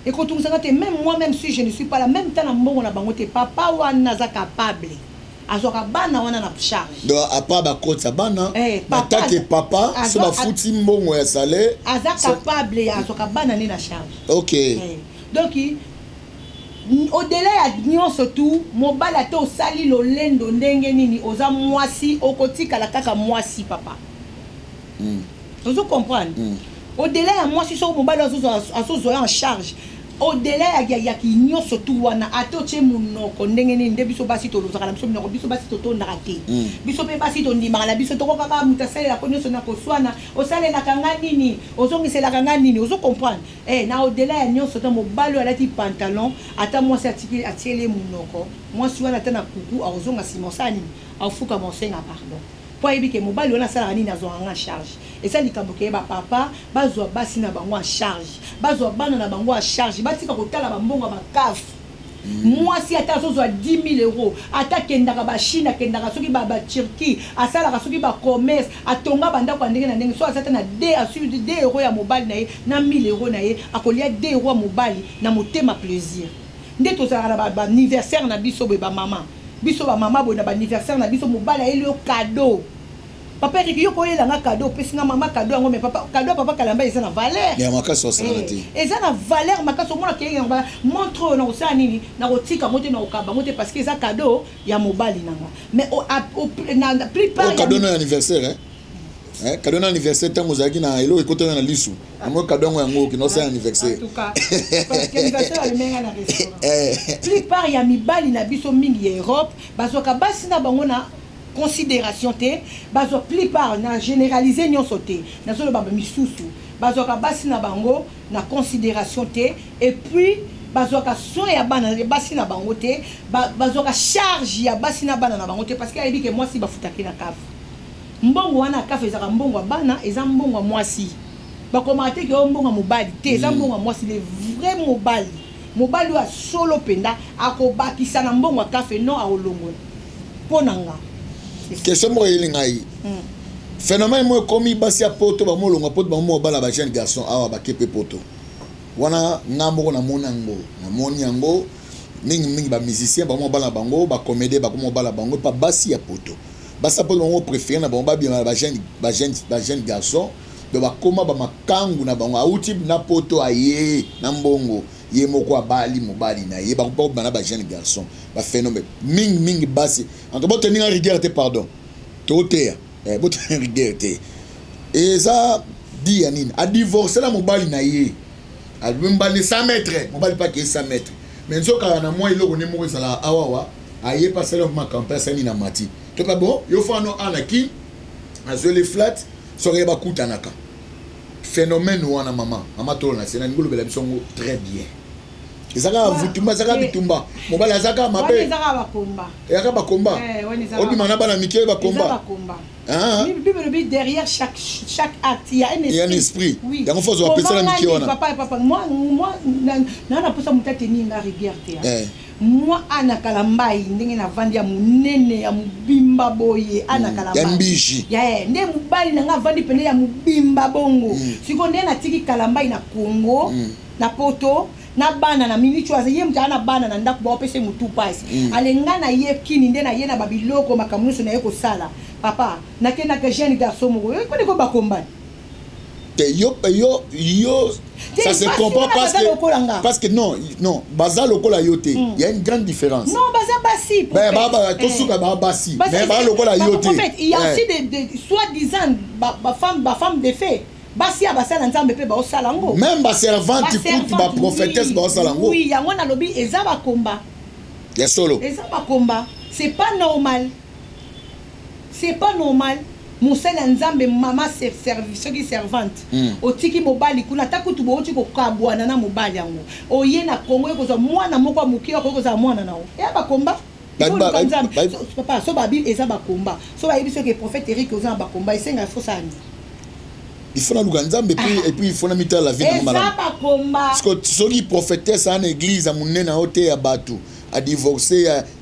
Speaker 1: ekotungisanga te. Même moi, même si je ne suis pas là, même temps na mbongo na bango te, papa wana aza capable, azwaka bana wana na charge.
Speaker 2: Donc à part bakotisa bana, natake papa so bafuti mbongo ya salaire.
Speaker 1: Aza capable, azwaka bana ne na charge. Donc au-delà ya nyonso tu, mobali ate osali lolendo ndenge nini, oza mwasi, okotikala kaka mwasi, papa. Ozo comprendre? Au-delà ya mwasi, soko mobali azozwa en charge, au-delà ya nyonso tu wana, ate otie monoko ndenge nini, nde biso basi tolozaka na biso minoko, biso basi totondaka te. Biso mpe basi tondimaka na biso, tokokaka moto asalelaka nyonso na koswana, osalelaka nga nini, ozongiselaka nga nini, ozo comprendre? Na au-delà ya nyonso ta, mobali oyo alati pantalon, ata mwasi atieli ye monoko, mwasi wana ata na kuku akozonga nsima, osala nini, afukama, osenga pardon, mpo ayebi ke mobali wana asalaka nini, azwaka nga charge. Eza likambo keyeba, papa bazwa basi na bango en charge, bazwa bana na bango en charge, batika kotala bambongo ya bakafu. Mwasi ata azozwa 10 000 euros, ata akendaka bachine, akendaka soki baturquie, asalaka soki bacommerce, atonga bandako ya ndenge na ndenge, so aza te na 2 € ya mobali na ye na 1000 € na ye, akolia 2 € ya mobali na motema plaisir. Nde tozalaka na baanniversaire na biso boye, bamama biso, bamama boye, na baanniversaire na biso, mobali ayeli yo cadeau. Papa Erik, yo koyelanga cadeau, opesi nga mama cadeau yango, mais papa, cadeau ya papa Kalamba eza na valeur.
Speaker 2: Ya makasi, osala te.
Speaker 1: Eza na valeur makasi. Omona keyenge yango, montre oyo, nakosala nini, nakotika yango te, nakokaba yango te, parce que eza cadeau ya mobali na nga. Mais na plupart
Speaker 2: cadeau na anniversaire, hein? Cadeau na anniversaire, ntango ozalaki na eloko ekotana na lisu yango, cadeau yango, yango okende osala anniversaire.
Speaker 1: Plupart ya mibali na biso mingi ya Europe bazwaka basi na bango na considération te. Bazwa, plupart, na généraliser nyonso te, nazoloba misusu bazwaka basi na bango na considération te, et puis bazwaka soin ya bana basi na bango te, bazwaka charge ya basi na bana na bango te, parce que ayebi ke mwasi bafutaki na kafe, mbongo wana ya kafe ezalaka mbongo ya bana, eza mbongo ya mwasi. Bakomaka te ke oyo mbongo ya mobali te, eza mbongo ya mwasi. Le vrai mobali, mobali oyo asolo mpenza, akobakisa na mbongo ya kafe, non akolongola. Mpo na nga.
Speaker 2: Question moko eyeli ngai, phénomène moko ekomi, basi ya poto bamolongwa poto, bango bala ba jeune garçon awa, bake mpe poto wana. Nga moko namoni yango, namoni yango mingimingi, bamusicien bango bala bango, bacomédien bakoma bala bango mpa basi ya poto. Basi ya poto bango préféré na bango babima bajeune garçon. Donc bakóma bamakangu na bango, awuti na poto, aye na mbongo, ye moko abali mobali na ye, bakobima na bajeune garçon. Baphénomène mingimingi basi en boteninga rigueur te, pardon, toteya boteninga rigueur te. Eza di ya nini? Adivorce na mobali na ye, mobali 100 mètre, mobali mpe akei 100 mètre, mais nzokaka na mwa eloko nde moko ezalaka awawa, aye mpe asali makambo mpe asali na mati toka. Bon, yo fano anaki azweli flat, soki ye bakutanaka. Phénomène wana, mama, mama tolo na se, nalingi olobela biso yango très bien. Eza kaka vutumba, eza kaka bitumba, mobali aza kaka mabe, eyaka bakomba, obima na bana mike, bakomba.
Speaker 1: Bible elobi derrière chaque acte, il y a un esprit.
Speaker 2: Il y a un esprit. Oui. Yango faut apesa na mike wana.
Speaker 1: Papa, papa, moi na posa muta teni nga rigueur te. Moi Ana Kalambai, ndenge navandi ya monene, ya mobimba boye, Ana Kalambai.
Speaker 2: Ya mbiji.
Speaker 1: Ya nde mobali na nga avandi pene ya mobimba bongo. Sikoyo nde natiki Kalambai na Congo, na poto, na bana na miniti oyo ye moto aza na bana na ndako, baopesa motu mpasi. Ale nga na ye kini, nde na ye na babiloko, makambo nyonso na ye kosala. Papa, nakendaka jeune garçon moko ekoni ko bakombani.
Speaker 2: Te, yo yo yo, ça se comprend parce que non, non, baza lokola yo te. Il y a une grande différence.
Speaker 1: Non, baza basi.
Speaker 2: Ben ba ba tosuka ba basi, mais ba lokola yo te.
Speaker 1: En fait, il y a aussi des soi-disant ba femme de fait, basi ya basala Nzambe mpe baosala yango.
Speaker 2: Même baservante kutu, baprophétesse baosala yango.
Speaker 1: Oui, yango nalobi, eza bakomba.
Speaker 2: Ya solo.
Speaker 1: Eza bakomba, c'est pas normal, c'est pas normal. Mosali ya Nzambe, mama, soki servante, otiki mobali kuna, ata kutu bouti kokabwana na mobali yango, oye na Kongo, ye kozwa mwana moko ya moke, akoki kozala mwana na yo, eya bakomba. Papa, so babi eza bakomba, so bayebi soki prophète Erik oza na bakomba, esenga fosala nini?
Speaker 2: Il faut naluka Nzambe et puis il faut na mitala la vie
Speaker 1: na malamu. Eza bakomba.
Speaker 2: Soki prophétesse ana église ya monene, ayo te ya bato, adivorce,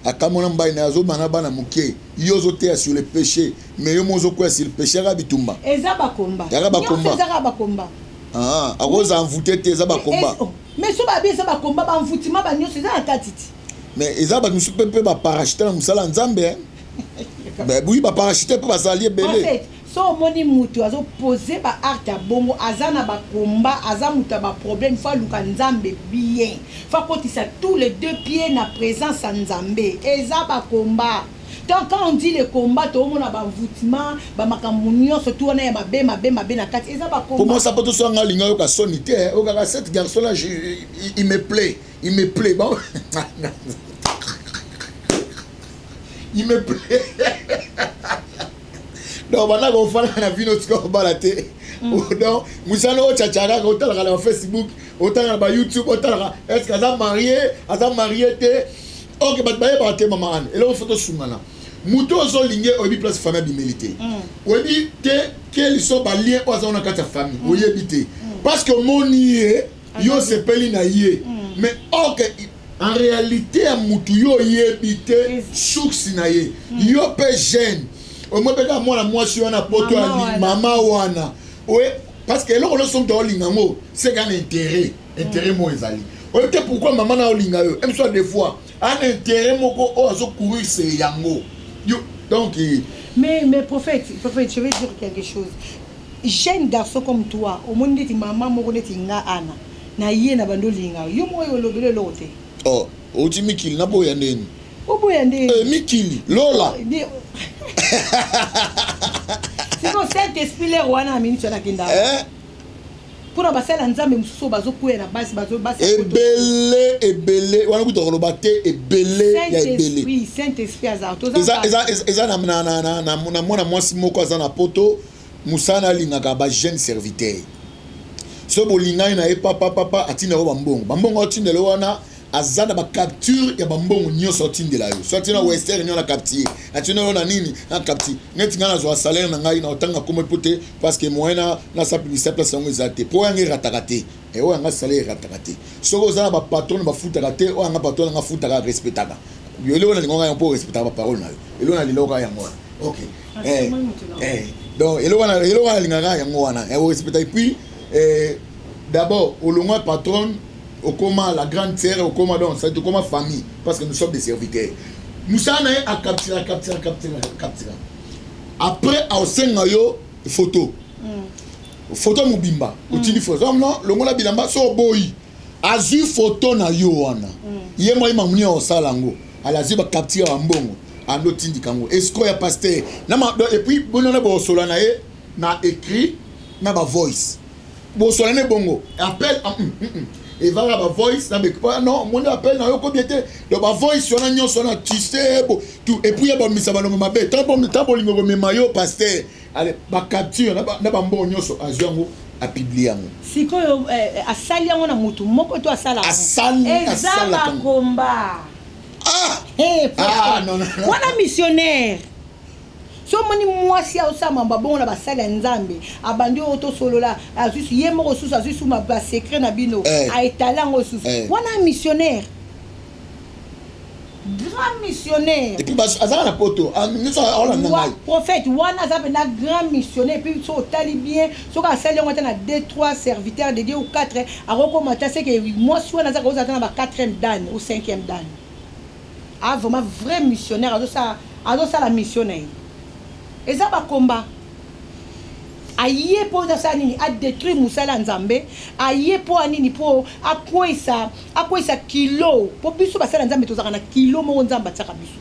Speaker 2: akamona mobali na azobana bana moke, yo ozoteya sur le péché, mais yo mo ozokwea sur le péché, yaka bitumba.
Speaker 1: Eza bakomba.
Speaker 2: Yaka bakomba.
Speaker 1: Ezaka bakomba.
Speaker 2: Akoza envoûté te, eza bakomba.
Speaker 1: Mais so babi eza bakomba, baenvoûtement banyonso eza na kati ti.
Speaker 2: Mais eza bato mosusu mpe baparachute na mosala ya Nzambe. Oui, baparachute mpe bazali ebele.
Speaker 1: So omoni mutu azopose baacte ya bongo, aza na bakomba, aza moto ya baproblème. Faut aluka Nzambe bien, faut akotisa tous les deux pieds na présence ya Nzambe. Eza bakomba. Donc quand on dit le combat, toomona baenvoûtement, bamakambo nyonso tu wana ya mabe, mabe, mabe na kati, eza bakomba.
Speaker 2: Comment ça peut tout nga alinga yoka soni te, okaka cet garçon là, il me plaît, il me plaît, bon, il me plaît. Donc banda kofanda na bino, tika kobala te. Donc mosala oyo tchatcha kaka, otalaka na Facebook, otalaka na baYouTube, otalaka est ce que aza marié, aza marié te. Ok, bato bayebaka te. Mama Ane, eloko faut tosungana. Moto ozolinge, oyebi place famille abimeli te, oyebi te quels sont balien oyo aza na kati ya famille, oyebi te, parce que omoni ye, yo osepeli na ye, mais ok, en réalité ya mutu, yo oyebi te source na ye. Yo mpe jeune, omoi mpe kaka mwana mwasi wana poto, mama wana oye, parce que eloko nyonso moto aolinga yango, c'est kaka na intérêt. Intérêt moko ezali, oyebi te pourquoi mama na olinga yo. Emiso, des fois ana intérêt moko oyo azocourir se yango yo, donc.
Speaker 1: Mais prophète, prophète, je vais dire quelque chose. Jeune garçon comme toi, omoni neti mama moko neti nga ana na ye na bando olinga yo moko, oyo olobeli eloko te.
Speaker 2: Oh, outi mikili, naboya ndeni?
Speaker 1: Oboya nde?
Speaker 2: Eh, mikili lola.
Speaker 1: Siko Saint Esprit lere wana na minute wana akenda mpona basala Nzambe mosusu oyo bazokwea na basi.
Speaker 2: Ebele, ebele wana kuta koloba te, ebele ya ebele.
Speaker 1: Saint Esprit azala.
Speaker 2: Eza na mwana mwasi moko aza na poto, mosala alingaka bajeune serviteur. So bolingani na ye, papa, papa atindaka bambongo, bambongo atindela wana, aza na bacapture ya bambongo nyonso atindela yo. So atina Western Union na capture, atina yo na nini na capture. Neti ngai nazwa salaire na ngai na otanga kombo po te, parce que moyen na nasa publicité place yango eza te, po yanga erataka te. Oyo yanga salaire erataka te. Soki oza na bapatron bafutaka te, oyo yanga patron nanga afutaka, respectaka. Eloko nalinga yango mpo respectaka baparole na yo. Eloko nalingaka yango wana, ok. Donc eloko nalingaka yango wana, respecta. Et puis d'abord olongwa patronne, okoma la grande sœur, okoma, donc ça okoma famille, parce que nous sommes des serviteurs. Mosala na ye, acaptura, captura, captura, captura. Après aosenga yo photo, photo mobimba. Otindi photo, non, longola bilamba. So oboyi, azwi photo na yo wana, ye mwa ye mamuni osala yango, ala azwi bacapture ya bambongo, ando otindika yango escroc ya pasteur. Et puis bonona bosola na ye na écrit, na bavoice, bosola ne bongo appel, evaka bavoice na non, moni appel na yo kobi te. Donc bavoice wana nyonso wana, tu sais bo tout. Et puis ya bamisa balomo mabe, tant bolingo komema yo pasteur, ale bacapture na bambongo nyonso, azwi yango, apublie yango.
Speaker 1: Sikoyo asali yango na motu moko to asala?
Speaker 2: Asali.
Speaker 1: Eza bakomba.
Speaker 2: Ah! Ah, non, non,
Speaker 1: non. Wana missionnaire. So omoni mwasi aosala mambo abongo na basali ya Nzambe, abandi oyo tosolola, azwi ye moko susu, azwi su basecret na bino, aetale yango susu. Wana missionnaire, grand missionnaire.
Speaker 2: Et puis azalaka na poto nyonso, aolanda ngai.
Speaker 1: Prophète wana aza mpenza grand missionnaire. Et puis so otali bien, soki asali yango ata na 2, 3 serviteurs de Dieu ou 4, akokoma ata seke mwasi wana azaka kozala ata na ba 4e dan ou 5e dan. A vraiment vrai missionnaire, azosala mission na ye. Eza bakomba. Aye mpo asala nini? Adétruire mosala ya Nzambe. Aye mpo ya nini? Mpo akweyisa kilo, mpo biso basala ya Nzambe tozalaka na kilo moko Nzambe atiaka biso.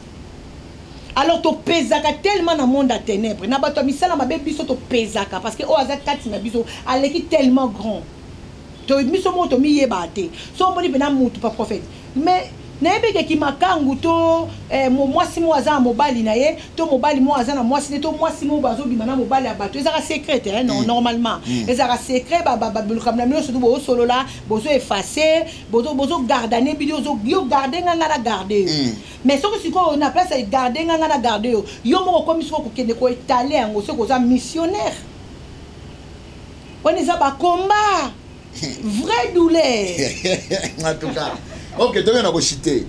Speaker 1: Alors topezaka tellement na monde ya ténèbre, na bato ya misala mabe. Biso topezaka parce que oyo aza kati na biso aleki tellement grand. To biso moko tomiyebaka te. So omoni mpena mutu pa prophète, mais nayebi keki makangu to mwasi moko aza na mobali na ye, to mobali moko aza na mwasi ne, to mwasi moko bazobima na mobali ya bato, ezalaka secret te, non? Normalement ezalaka secret. Balukambo na bino, surtout bozosolola, bozoeffacer, bozogardane bino. Yo garde nga, nga na garde yo. Mais soki sikoyo na place ya garde nga, nga na garde yo, yo moko okomi sikoyo kokende koétaler yango, soki oza missionnaire, wana eza bakomba, vraie douleur.
Speaker 2: En tout cas, ok, toke na koshite.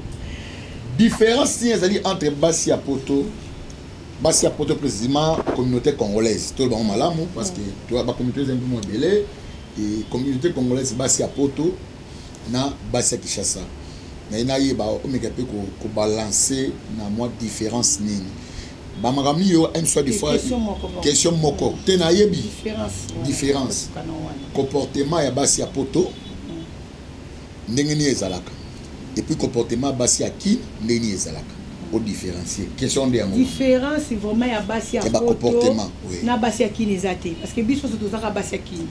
Speaker 2: Différence nini ezali entre basi ya poto, basi ya poto précisément communauté congolaise, to bango malamu, parce que to bacommunauté ezali mpo ebele, et communauté congolaise, basi ya poto na basi ya Kinshasa? Naye nayeba, omeka mpe kobalancer na mwa différence nini, bamakambo nini yo m soit des fois.
Speaker 1: Question moko, bon.
Speaker 2: Question moko te, nayebi.
Speaker 1: Différence, ouais.
Speaker 2: Différence.
Speaker 1: Tokana wana.
Speaker 2: Comportement ya basi ya poto ndenge nini ezalaka, et puis comportement ya basi ya Kine ndenge nini ezalaka, odifférencier question nde yango.
Speaker 1: Différence vraiment ya basi ya
Speaker 2: Ya
Speaker 1: poto
Speaker 2: bacomportement, oui.
Speaker 1: na basi ya Kini eza te, parce que biso nyonso tozaka basi ya Kini.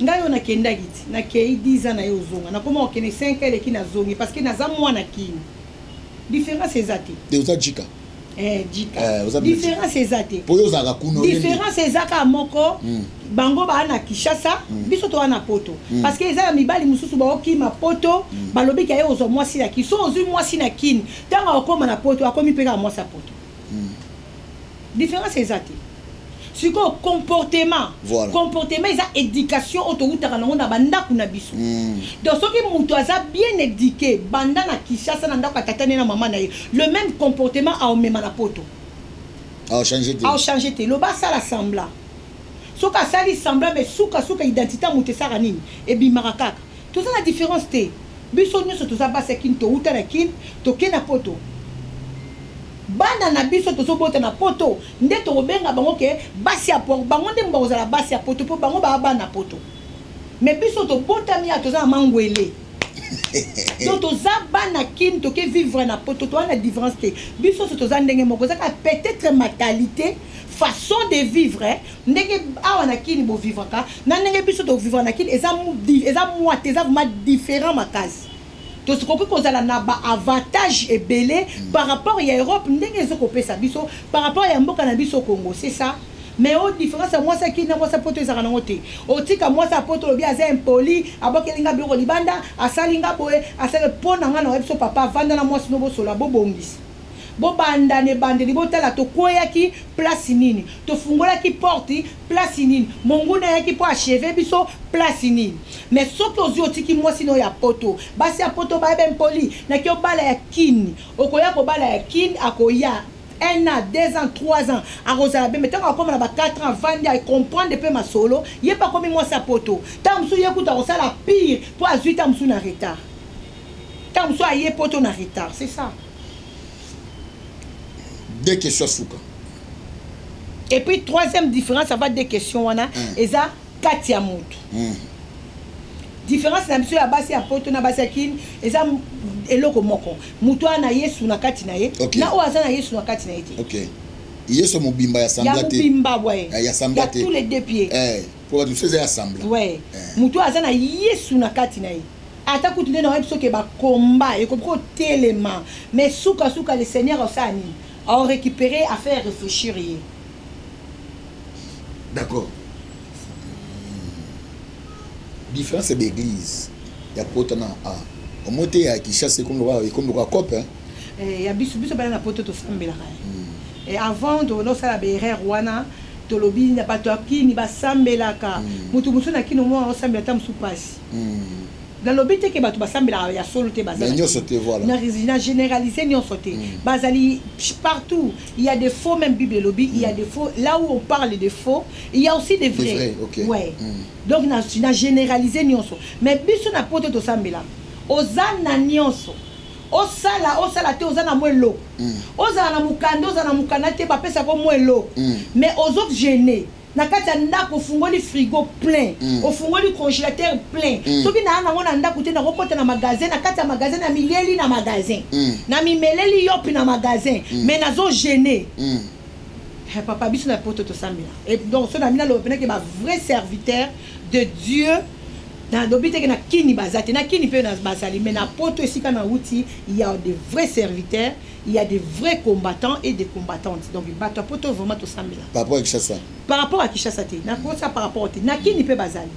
Speaker 1: Ngai oyo nakendaki ti nakei 10 ans na ye, ozonga, nakoma kokende 5 ans eleki, nazongi parce que naza mwana Kini. Différence eza te.
Speaker 2: Te, oza jika.
Speaker 1: Jika.
Speaker 2: Oza bino.
Speaker 1: Différence eza te.
Speaker 2: Mpo oyo ozalaka kuna, oyebi.
Speaker 1: Différence eza kaka moko: bango baa na Kinshasa, biso toa na poto. Parce que eza ya mibali mosusu baokima poto, balobi ke aye ozwa mwasi na Kini. So ozwi mwasi na Kini, ntango akokóma na poto, akomi mpe kaka mwasi ya poto. Différence eza te. Sikoyo comportement, comportement eza éducation oyo towutaka nango na bandako na biso. Donc soki moto aza bien éduqué banda na Kinshasa, na ndako ya tata ne na mama na ye, le même comportement aomema na poto.
Speaker 2: Aochange te.
Speaker 1: Aochange te. Loba asala semblant, soki asali semblant, mais sukasuka identité ya moto esaka nini? Ebimaka kaka. Toza na différence te. Biso nyonso toza basi ya Kini, touta na Kini, toke na poto. Bana na biso tozobota na poto nde tokobenga bango ke basi ya poto. Bango nde bakozala basi ya poto, mpo bango baa bana poto. Mais biso tobotami ya toza na mangwele, donc toza bana Kini, toke vivre na poto, toza na différence te. Biso nyonso toza ndenge moko. Ezaka peut-être mentalité, façon de vivre, ndenge awa na Kini bovivraka na ndenge biso tovivre na Kini, eza mwa te, eza vraiment différent makasi. Tokoki kozala na baavantage ebele par rapport ya Europe, ndenge ezokopesa biso par rapport ya mboka na biso Congo, c'est ça. Mais o différence ya mwasi akini na mwasi ya poto ezalaka nango te. Otika mwasi ya poto, olobi aza impoli, abokeli nga biloko libanda, asali nga boye, asali. Mpo na nga na oyebi so, papa, avanda na mwasi no, bosola, bobongisa, bobanda na ebandeli, botala tokweyaki place nini, tofungolaki porte place nini, monguna ayaki mpo achever biso place nini. Mais soki ozwi, otiki mwasi na oyo ya poto, basi ya poto bayebe mpoli, naki obala ya Kini, okoya kobala ya Kini, akoya un an, 2 ans, 3 ans, akozala bembe. Ntango akóma na ba 4 ans, avandi, acomprendre mpe masolo, ye mpe akomi mwasi ya poto. Ntango mosusu ye kuta akosala pire, mpo azwi ntango mosusu na retard, ntango mosusu aye poto na retard, c'est ça.
Speaker 2: Deux questions suka.
Speaker 1: Et puis troisième différence, ava deux questions wana, eza kati ya motu. Différence na biso ya basi ya poto na basi ya Kini eza eloko moko: motu wana na Yesu na kati na ye, na oyo aza na Yesu na kati na ye te.
Speaker 2: Ok, Yesu mobimba ya
Speaker 1: ya
Speaker 2: sembla te.
Speaker 1: Mobimba, ouais.
Speaker 2: Ya sembla
Speaker 1: ya
Speaker 2: te.
Speaker 1: Tous les deux pieds.
Speaker 2: Po bato mosusu eza ya sembla.
Speaker 1: Ouais, motu oyo aza na Yesu na kati na ye, ata kutu nde na oyebi soki bakomba ekoki kotelema, mais sukasuka le Seigneur osala nini? Aorécupérer, afaire réfléchir ye.
Speaker 2: D'accord. Différence ya baéglise ya poto na a omo te ya Kinshasa ekomi lokola cope, hein?
Speaker 1: Ya biso, biso bana na poto tosambelaka. Avant tozosala baerreur wana, tolobi na bato ya Kini basambelaka. Motu mosusu na Kini omona osambela, ata mosusu pasi. Nalobi te ke bato basambelaka ya solo te, baza
Speaker 2: Mais nyonso te, voilà.
Speaker 1: Na généraliser nyonso te. Bazali partout, il y a des faux. Même Bible elobi il y a des faux. Là où on parle de faux, il y a aussi des vrais.
Speaker 2: Vrais, ok.
Speaker 1: Ouais. Donc na généraliser nyonso, mais biso na poto tosambelaka, oza na nyonso. Osala, osala te, oza na mwa eloko. Ozala na mokanda, ozala na mokanda te, bapesaka mwa eloko. Mais ozogêner na kati ya ndako, ofungoli frigo plein, ofungoli congélateur plein. Soki naa nango na ndako te, nakokɔta na magasin, na kati ya magasin na milieli na magasin, na mimeleli yopi na magasin, mais nazogêner. Papa, biso na poto tosambela. Et donc so na mina loba penake bavrai serviteur de Dieu, nalobi teke na kini baza te, na kini mpe bazali, mais na poto esika na wuti, il y a des vrais serviteurs, il y a des vrais combattants et des combattantes. Donc bato ya poto vraiment tosambela.
Speaker 2: Par rapport à Kinshasa?
Speaker 1: Par rapport à Kinshasa te, nakosa par rapport te, na kini mpe bazali.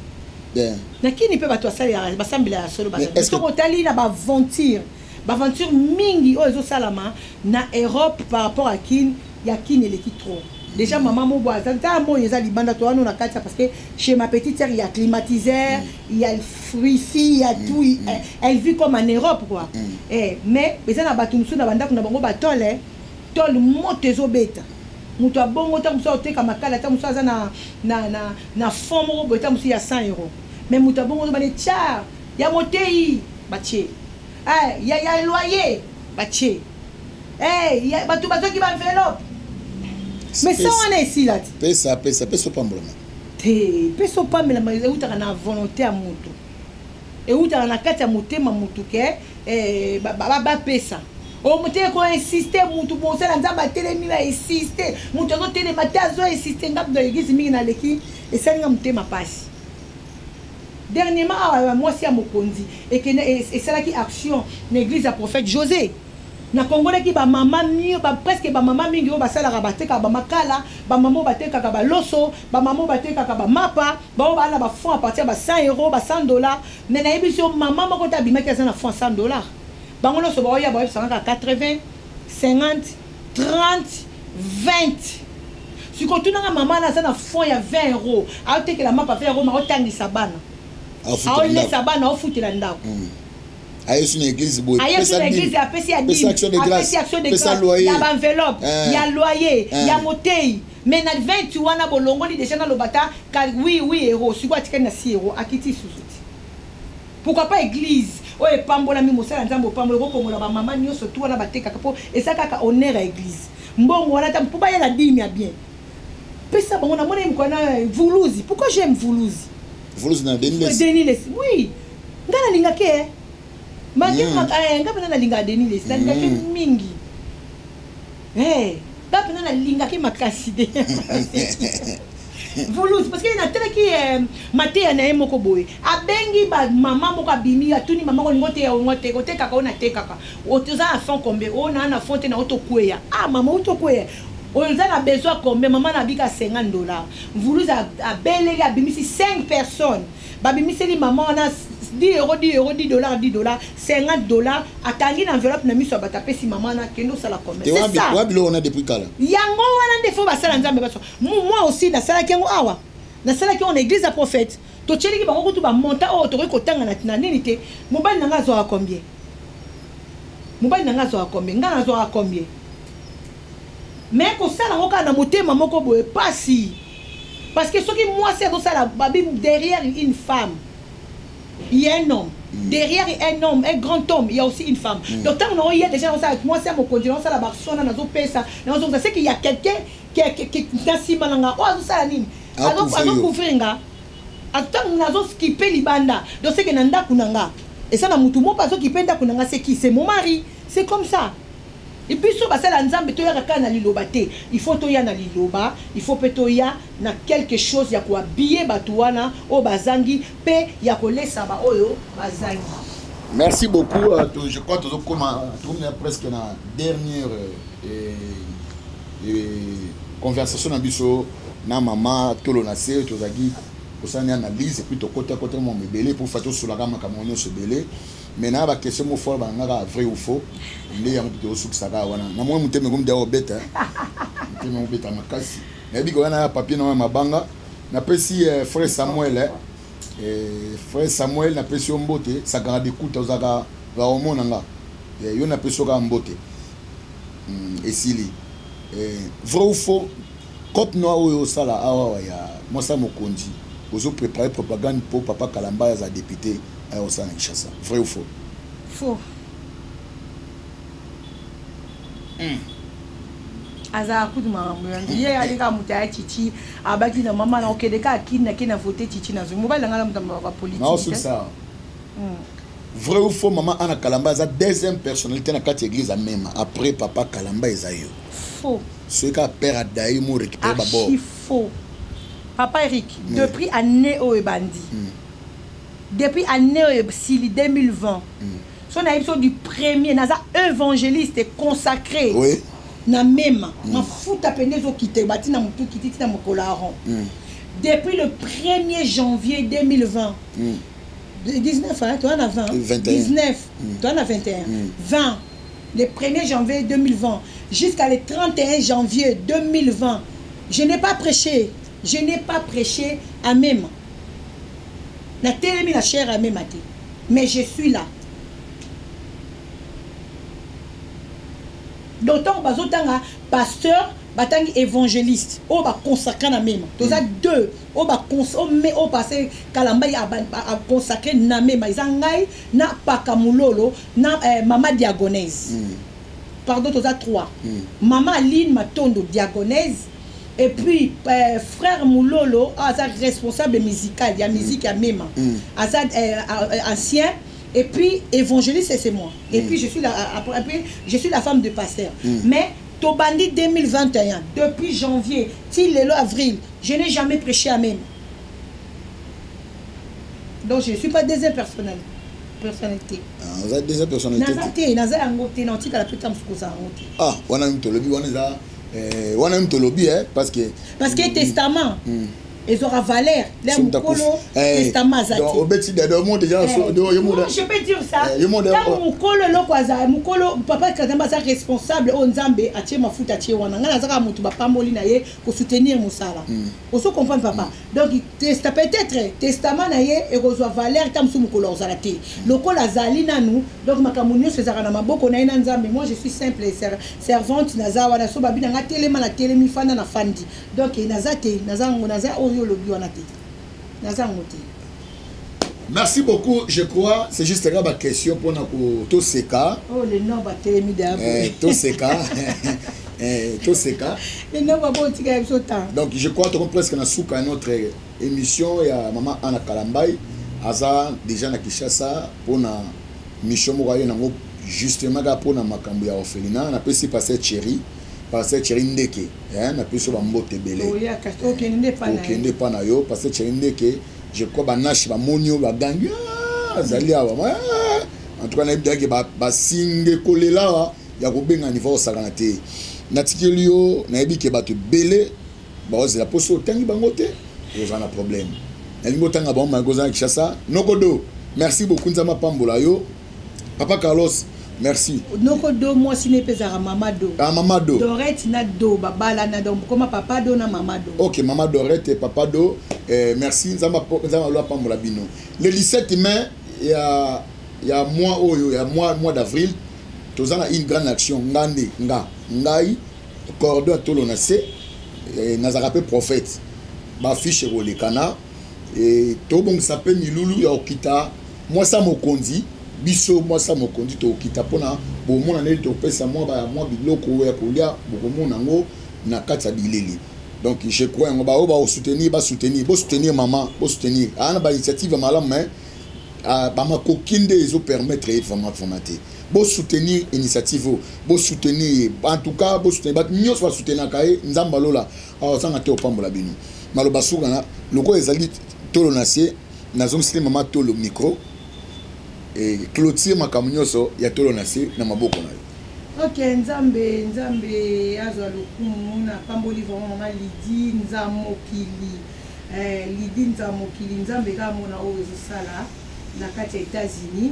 Speaker 1: Na kini mpe bato basalelaka, basambela ya solo bazali. Soki otali na baaventure, baaventure mingi oyo ezosalama na Europe par rapport à kini, ya kini eleki trop. Déjà mama moko aza ntango moi eza libanda, to wana na kati, parce que chez ma petite sœur, il y a climatiseur, il y a wifi, il y a tout, elle vit comme en Europe quoi. Mais eza na bato mosusu na bandako na bango batole tole, moto ezobeta, moto abongo, ntango mosusu ateka makala, ntango mosusu aza na fond moko boye, ntango mosusu ya 100 euro, mais moto abongo ozobana tiar ya motei batie, ya loyer batie, bato bazwaki baenveloppe, mais sa wana esila te.
Speaker 2: Pesa, pesa, pesa, opambolama.
Speaker 1: Te, pesa opambelama eutaka na volonté ya motu, eutaka na kati ya motema motu ke bapesa. Omote koinsiste, mutu bosala Nzambe atelemi, bainsiste, moto azotelema te, azoinsiste. Nga na église mingi naleki, esalinga motema mpasi. Dernièrement awa, mwasi ya mokonzi ekende esalaki action na église ya prophète José. Nakongolaki bamama mio ba, presque bamama mingi oyo basalaka, batekaka bamakala, bamama oyo batekaka baloso, bamama oyo batekaka bamapa, baoyo baa na bafond à partir ya ba 100 euro, ba 100 dollar. Mais nayebi so mama moko te abimaki aza na fond 100 dollar. Bango nyonso baoya, bayebisanga kaka 80, 50, 30, 20. Sikoyo tunanga mama wana aza na fond ya 20 euro, aotekela mapa 20 euro, ma aotangisa bana, aolesa bana, aofutela ndako.
Speaker 2: Ayesu na église boye.
Speaker 1: Ayesu na église, apesi ya dîme, apesi action de grâce, ya baenveloppe, ya loyer, ya motei, mais na 20 wana bolongoli déjà, naloba ta 8 euro. Sikoyo atikali na 6 euro, akiti susu ti. Pourquoi pas église oyo epambolami, mosala Nzambe opambola, okokongola bamama nyonso tu wana batekaka, mpo eza kaka honneur ya église. Mbongo wana ta mpo bayela dîme ya bien, pesa bango. Namoni mokolo na Vuluzi. Pourquoi j'aime Vuluzi?
Speaker 2: Vuluzi na Denis Lesi.
Speaker 1: Denis Lesi, oui, ngai nalingaki e malgré ngai mpena nalingaka Denis Lesi, nalingaki mingi, ngai mpena nalingaki makasi de Vuluzi, parce que natalaki mateya na ye moko boye, abengi bamama moko, abimi, atuni mama: "Olingo te ongo te otekaka?" "Oyo natekaka." "Oza na fond combien?" "Oyo naa na fond te, na otokweya." "Ah mama, otokweya, oza na besoin combien?" Mama na abika 50 dollar. Vuluzi abeleli, abimisi 5 personnes, babimiseli mama wana 10 euro, 10 euro, 10 dollar, 10 dollar, 50 dollar, akangi na enveloppe na miso ya bato, apesi mama wana: "Kende osala commerce." C'est ça.
Speaker 2: Wa biloko wana depuis kala.
Speaker 1: Yango wana nde fo basala Nzambe baso. Moi aussi nasalaki yango awa, nasalaki yango na église ya prophète, totieliki bango kutu bamonta oyo tokoki kotanga na nini te. Mobali na nga azwaka combien? Mobali na nga azwaka combien? Nga nazwaka combien? Mais kosala yango kaka na motema moko boye, pasi, parce que soki mwasi azosala babi, derrière une femme il y a un homme, derrière un homme, un grand homme, il y a aussi une femme. Donc ntango nango ye déjà nazosala, mwasi ya mokonzi, nazosala baaction wana, nazopesa, nazozongisa, c'est qu'il y a quelqu'un na nsima na nga oyo azosala nini? Azocouvrir nga ntango nazoskipe libanda. Donc c'est que na ndako na nga eza na mutu moko azokipe ndako na nga. C'est qui? C'est mon mari. C'est comme ça. Et puis so basala Nzambe, toyaka kaka na liloba te. Il faut toya na liloba, il faut mpe toya na quelque chose ya kohabiller bato wana oyo bazangi, mpe ya kolesa baoyo bazangi.
Speaker 2: Merci beaucoup. Je crois tozokoma, tokomi presque na dernière conversation na biso na mama Tolo na se. Tozalaki kosala analyse et puis tokota kota mwa ebele pour fa tosolaka makambo nyonso ebele. Mais na baquestion mo fort balangaka vrai ou faux, nde yango mpe tozosukisaka wana. Na mwa motema ekomi deya obeta, motema obeta makasi. Nayebi koya na ya papier na ya mabanga. Napesi frère Samuel, frère Samuel, napesi yo mbote. Sakaka dekuta ozalaka omona nga yo, napesi yo kaka mbote. Esili. Vrai ou faux, cope noir oyo osala awa ya mwasa mokonzi, ozoprépare propagande mpo papa Kalamba aza député, aya kosala na Kinshasa, vrai ou faux?
Speaker 1: Faux. Azalaka kutu makambo ya ye, aleka moto aya chichi, abaki na mama na okende kaka kini nake na vote chichi, nazwi mobali na ngai na moto ya bapolitique.
Speaker 2: Naosukisa. Vrai ou faux, mama Ana Kalamba aza deuxième personnalité na kati ya église amema après papa Kalamba, eza yo?
Speaker 1: Faux.
Speaker 2: Soki kaka père adayi mo récupéré babord.
Speaker 1: Archi faux, papa Eric. Depuis année oyo ebandi, depuis année oyo esili 2020, so nayebi so du premier, naza évangéliste consacré na mema. Mafuta pende ezokita, bati na motu kiti tina mokolo aron. Depuis le 1er janvier 2020, 19, hein, toi na 20.
Speaker 2: 21.
Speaker 1: 19, toi na 21, 20, le 1er janvier 2020 jusqu'à le 31 janvier 2020, je n'ai pas prêché, je n'ai pas prêché à même natelemi na chaire à même te, mais je suis là. Donc ntango bazotanga pasteur, batangi évangéliste oyo baconsacré na mema, toza deux oyo oyo pasteur Kalamba aconsacré na mema, eza ngai na Paka Mololo na mama Diagonese. Pardon, toza trois. Mama Aline Matondo Diagonese et puis frère Mulolo aza responsable musical ya musique ya mema, aza ancien, et puis évangéliste, c'est moi, et puis je suis la après, après, je suis la femme de pasteur. Mais tobandi 2021, depuis janvier ti lelo avril, je n'ai jamais prêché à même. Donc je ne suis pas deuxième personnalité.
Speaker 2: Ah, oza deuxième personnalité?
Speaker 1: Naza te, naza yango te, na otikala mpe ta mosuku kozala yango te.
Speaker 2: Ah, wana mi tolobi, wana eza wana mi tolobi, parce que
Speaker 1: Parce que testament ezwaka valeur le mokolo testament aza te.
Speaker 2: Obeti mo déjà.
Speaker 1: Je peux dire ça, ntango mokolo eloko aza mokolo, papa Kazamba aza responsable oyo Nzambe atie mafuta, atie wana. Ngai nazaka motu bapamboli na ye kosoutenir mosala. Ozo comprendre, papa? Donc peut-être testament na ye ekozwa valeur ta mosusu mokolo akozala te. Lokola azali nanu, donc makambo nyonso ezalaka na maboko na ye na Nzambe. Moi, je suis simple servante, naza wana. So babi na nga telema, na telemi, fanda, na fandi. Donc naza te, naza yango, naza oyo olobi wana te, naza yango te.
Speaker 2: Merci beaucoup. Je crois c'est juste kaka baquestion mpona toseka.
Speaker 1: Oh, le nom batelemi.
Speaker 2: Toseka, toseka.
Speaker 1: Le nom babotika biso temps.
Speaker 2: Donc je crois tokomi presque na suka ya notre émission ya mama Ana Kalambai. Aza déjà na Kinshasa mpona mission moko aye nango, justement kaka mpona makambo ya orphelinat. Napesi pasteur Thierry, pasteur Thierry Ndeke, napesi yo bambote ebele. Okende epa na yo, pasteur Thierry Ndeke. Je crois banashi bamoni oyo bagangi, azali awa. En tout cas nayebi dake basinge kolela awa ya kobenga niveau osakana te. Natikeli yo, nayebi ke bato ebele baozela mposo otangi bango te, ozala na problème. Nalingi otanga bango mayeko oza na Kinshasa. Nokodo, merci beaucoup, Nzambe apambola yo. Papa Carlos, merci.
Speaker 1: Noko Do, mwasi ne mpe ezalaka mama Do.
Speaker 2: Ah, mama Do.
Speaker 1: Dorette na Do babalana, donc koma papa Do na mama Do.
Speaker 2: Ok, mama Dorette et papa Do, merci. Nzambe alo apambola bino. Le 17 mai ya mois oyo, ya mois d'avril, toza na une grande action. Nga nde nga ngai cordon ya tolo na se, nazalaka mpe prophète, bafiche ekolekana. Tobongisa mpe milulu ya kokita mwasi ya mokonzi. Biso mwasi ya mokonzi tokokita mpona bomona ndenge topesa mwa biloko ya kolia, bokomona yango na kati ya bileli. Donc je crois yango baoyo bakosoutenir, basoutenir, bosoutenir mama, bosoutenir aa na bainitiative ya malamu, mais bamakoki nde ezopermettre ye vraiment vraiment te. Bosoutenir initiative oyo, bosoutenir ye. En tout cas bosoutenir bato nyonso basoutenaka ye. Nzambe alola azanga te opambola bino. Maloba suka na lokola ezali tolo na se, nazongisili mama tolo micro e clôture makambo nyonso ya tolo na se na maboko na yo.
Speaker 1: Ok, Nzambe, Nzambe azwa lokumu. Napamboli vraiment mama Lidi Nzamokili, Lidi Nzamokili. Nzambe kaka mona oyo ezosala na kati ya États-Unis.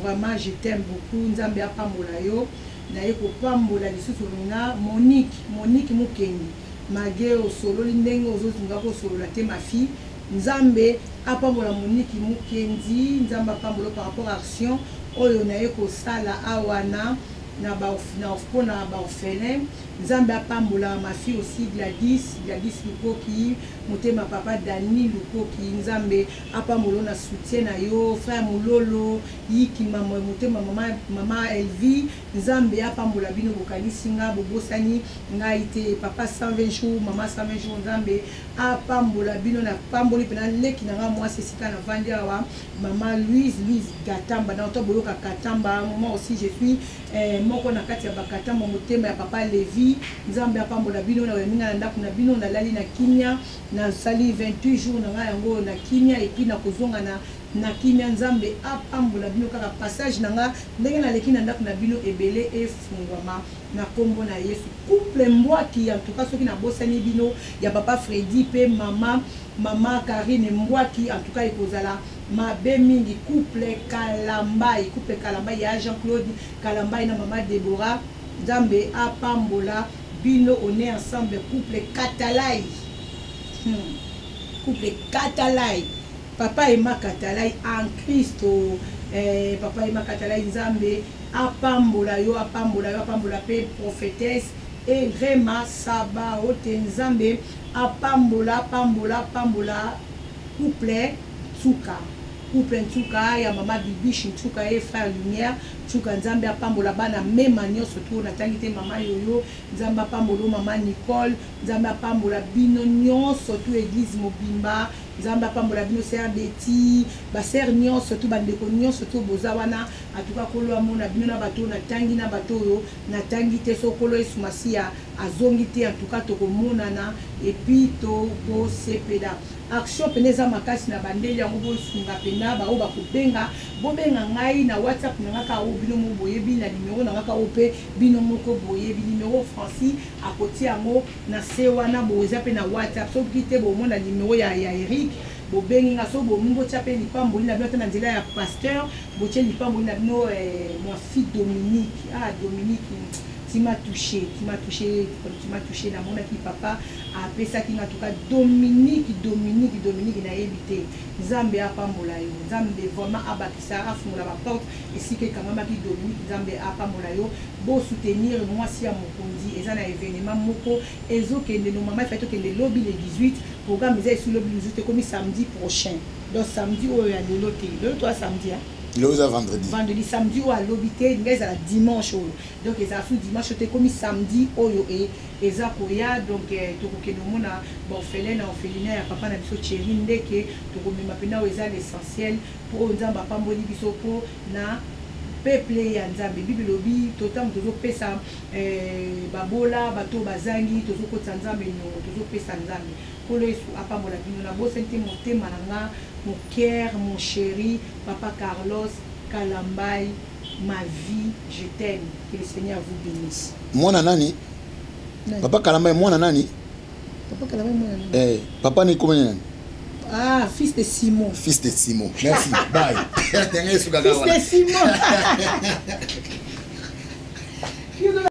Speaker 1: Vraiment, je t'aime beaucoup. Nzambe apambola yo. Naye kopambola lisusu na Monique, Monique Mokengi mage. Osololi ndenge ozozinga kosolola te, ma fille. Nzambe apambola Monique Mokendi, Nzambe apambola par rapport à action oyo naye kosala awa na na ba na mpona ba orphelin. Nzambe apambola ma fille aussi Gladys, Gladys Lukoki, motema papa Dani Lukoki, Nzambe apambola na soutien na yo. Frère Mulolo Yikima, motema mama, mama Elvie, Nzambe apambola bino. Bokanisi nga, bobosani ngai te. Papa 120 jours, mama 120 jours, Nzambe apambola bino. Na pamboli mpena leki na nga mwasi esika navandi awa, mama Louise, Louise Gatamba na to boyoka Katamba. Moi aussi je suis moko na kati ya Bakatamba, motema ya papa Levi. Nzambe apambola bino. Na oyaminga na ndako na bino, nalali na kimia, nasali 28 jours na ngai yango na kimia, et puis nakozonga na kimia. Nzambe apambola bino. Kaka passage na nga ndenge naleki na ndako na bino, ebele efungwama na nkombo na Yesu. Couple Mbwaki, en tout cas soki nabosani bino, ya papa Fredi mpe mama Karine Mbwaki, en tout cas ekozala mabe mingi. Couple Kalambai, couple Kalambai ya Jean Claude Kalambai na mama Debora, Nzambe apambola bino. On est ensemble. Couple Katalai, Couple Katalai, papa Ema Katalai en Kristo, papa Ema Katalai, Nzambe apambola yo, apambola yo, apambola mpe prophétesse Erema Saba ote. Nzambe apambola, apambola, apambola couple Ntuka, couple Ntuka ya mama Bibishi Ntuka ye frère Lumière Ntuka. Nzambe apambola bana mema nyonso to natangi te. Mama Yoyo, Nzambe apambola. Mama Nicole, Nzambe apambola bino nyonso tu. Église mobimba, Nzambe apambola bino. Sœur Beti, basœur nyonso tu, bandeko nyonso tu boza wana, atuka Kolo amona bino. Na bato oyo natangi, na bato oyo natangi te, so Kolo Yesu Masiya azongi te, en tout cas tokomonana et puis tokosepela. Action mpena eza makasi na bandeli yango. Bosunga mpena baoyo bakobenga, bobenga ngai na WhatsApp na nga kaka oyo bino moko boyebi, na numero na nga kaka oyo mpe bino moko boyebi. Numero Francis akotia yango na se wana. Bo eza mpe na WhatsApp. Soki te, bomona numero ya Eric, bobengi nga. So bomingi, botia mpe lipamboli na bino ata na nzela ya pasteur, botie lipamboli na bino. Ma fille Dominique, ah Dominique, tu m'as touché, tu m'as touché, tu m'as touché. Namonaki papa apesaki nga. En tout cas Dominique, Dominique, Dominique, nayebi te. Nzambe apambola yo, Nzambe vraiment abakisa, afungola baporte esika ekangamaki. Dominique, Nzambe apambola yo. Bosoutenir mwasi ya mokonzi. Eza na événement moko ezokende. Normalement efai tokende lobi le 18, programme eza esu lobi le 18, ekomi samedi prochain. Donc samedi oyo ya lelo te, lelo toya samedi, hein?
Speaker 2: Lelo eza vendredi.
Speaker 1: Vendredi, samedi oyo alobi te, ngai ezala dimanche oyo. Donc ezala su dimanche te, ekomi samedi oyo e eza koya. Donc tokokende omona baorphelin na orphelinat ya papa na biso Thierry Ndeke. Tokomema mpena oyo eza l'essentiel mpo oyo Nzambe apamboli biso mpo na peuple ya Nzambe. Bible elobi totango tozopesa babola, bato oyo bazangi, tozokotisa Nzambe niongo, tozopesa Nzambe. Nkolo Yesu apambola bino. Nabosani te motema na nga, mon cœur, mon chéri papa Carlos Kalambai, ma vie, je t'aime. Que le Seigneur vous bénisse.
Speaker 2: Mwana nani? Papa Kalambai mwana nani?
Speaker 1: Papa Kalambai mwana nani?
Speaker 2: Papa ni komoni nani?
Speaker 1: Ah, fils de Simon.
Speaker 2: Fils de Simon, merci, bye.
Speaker 1: Fils de Simon.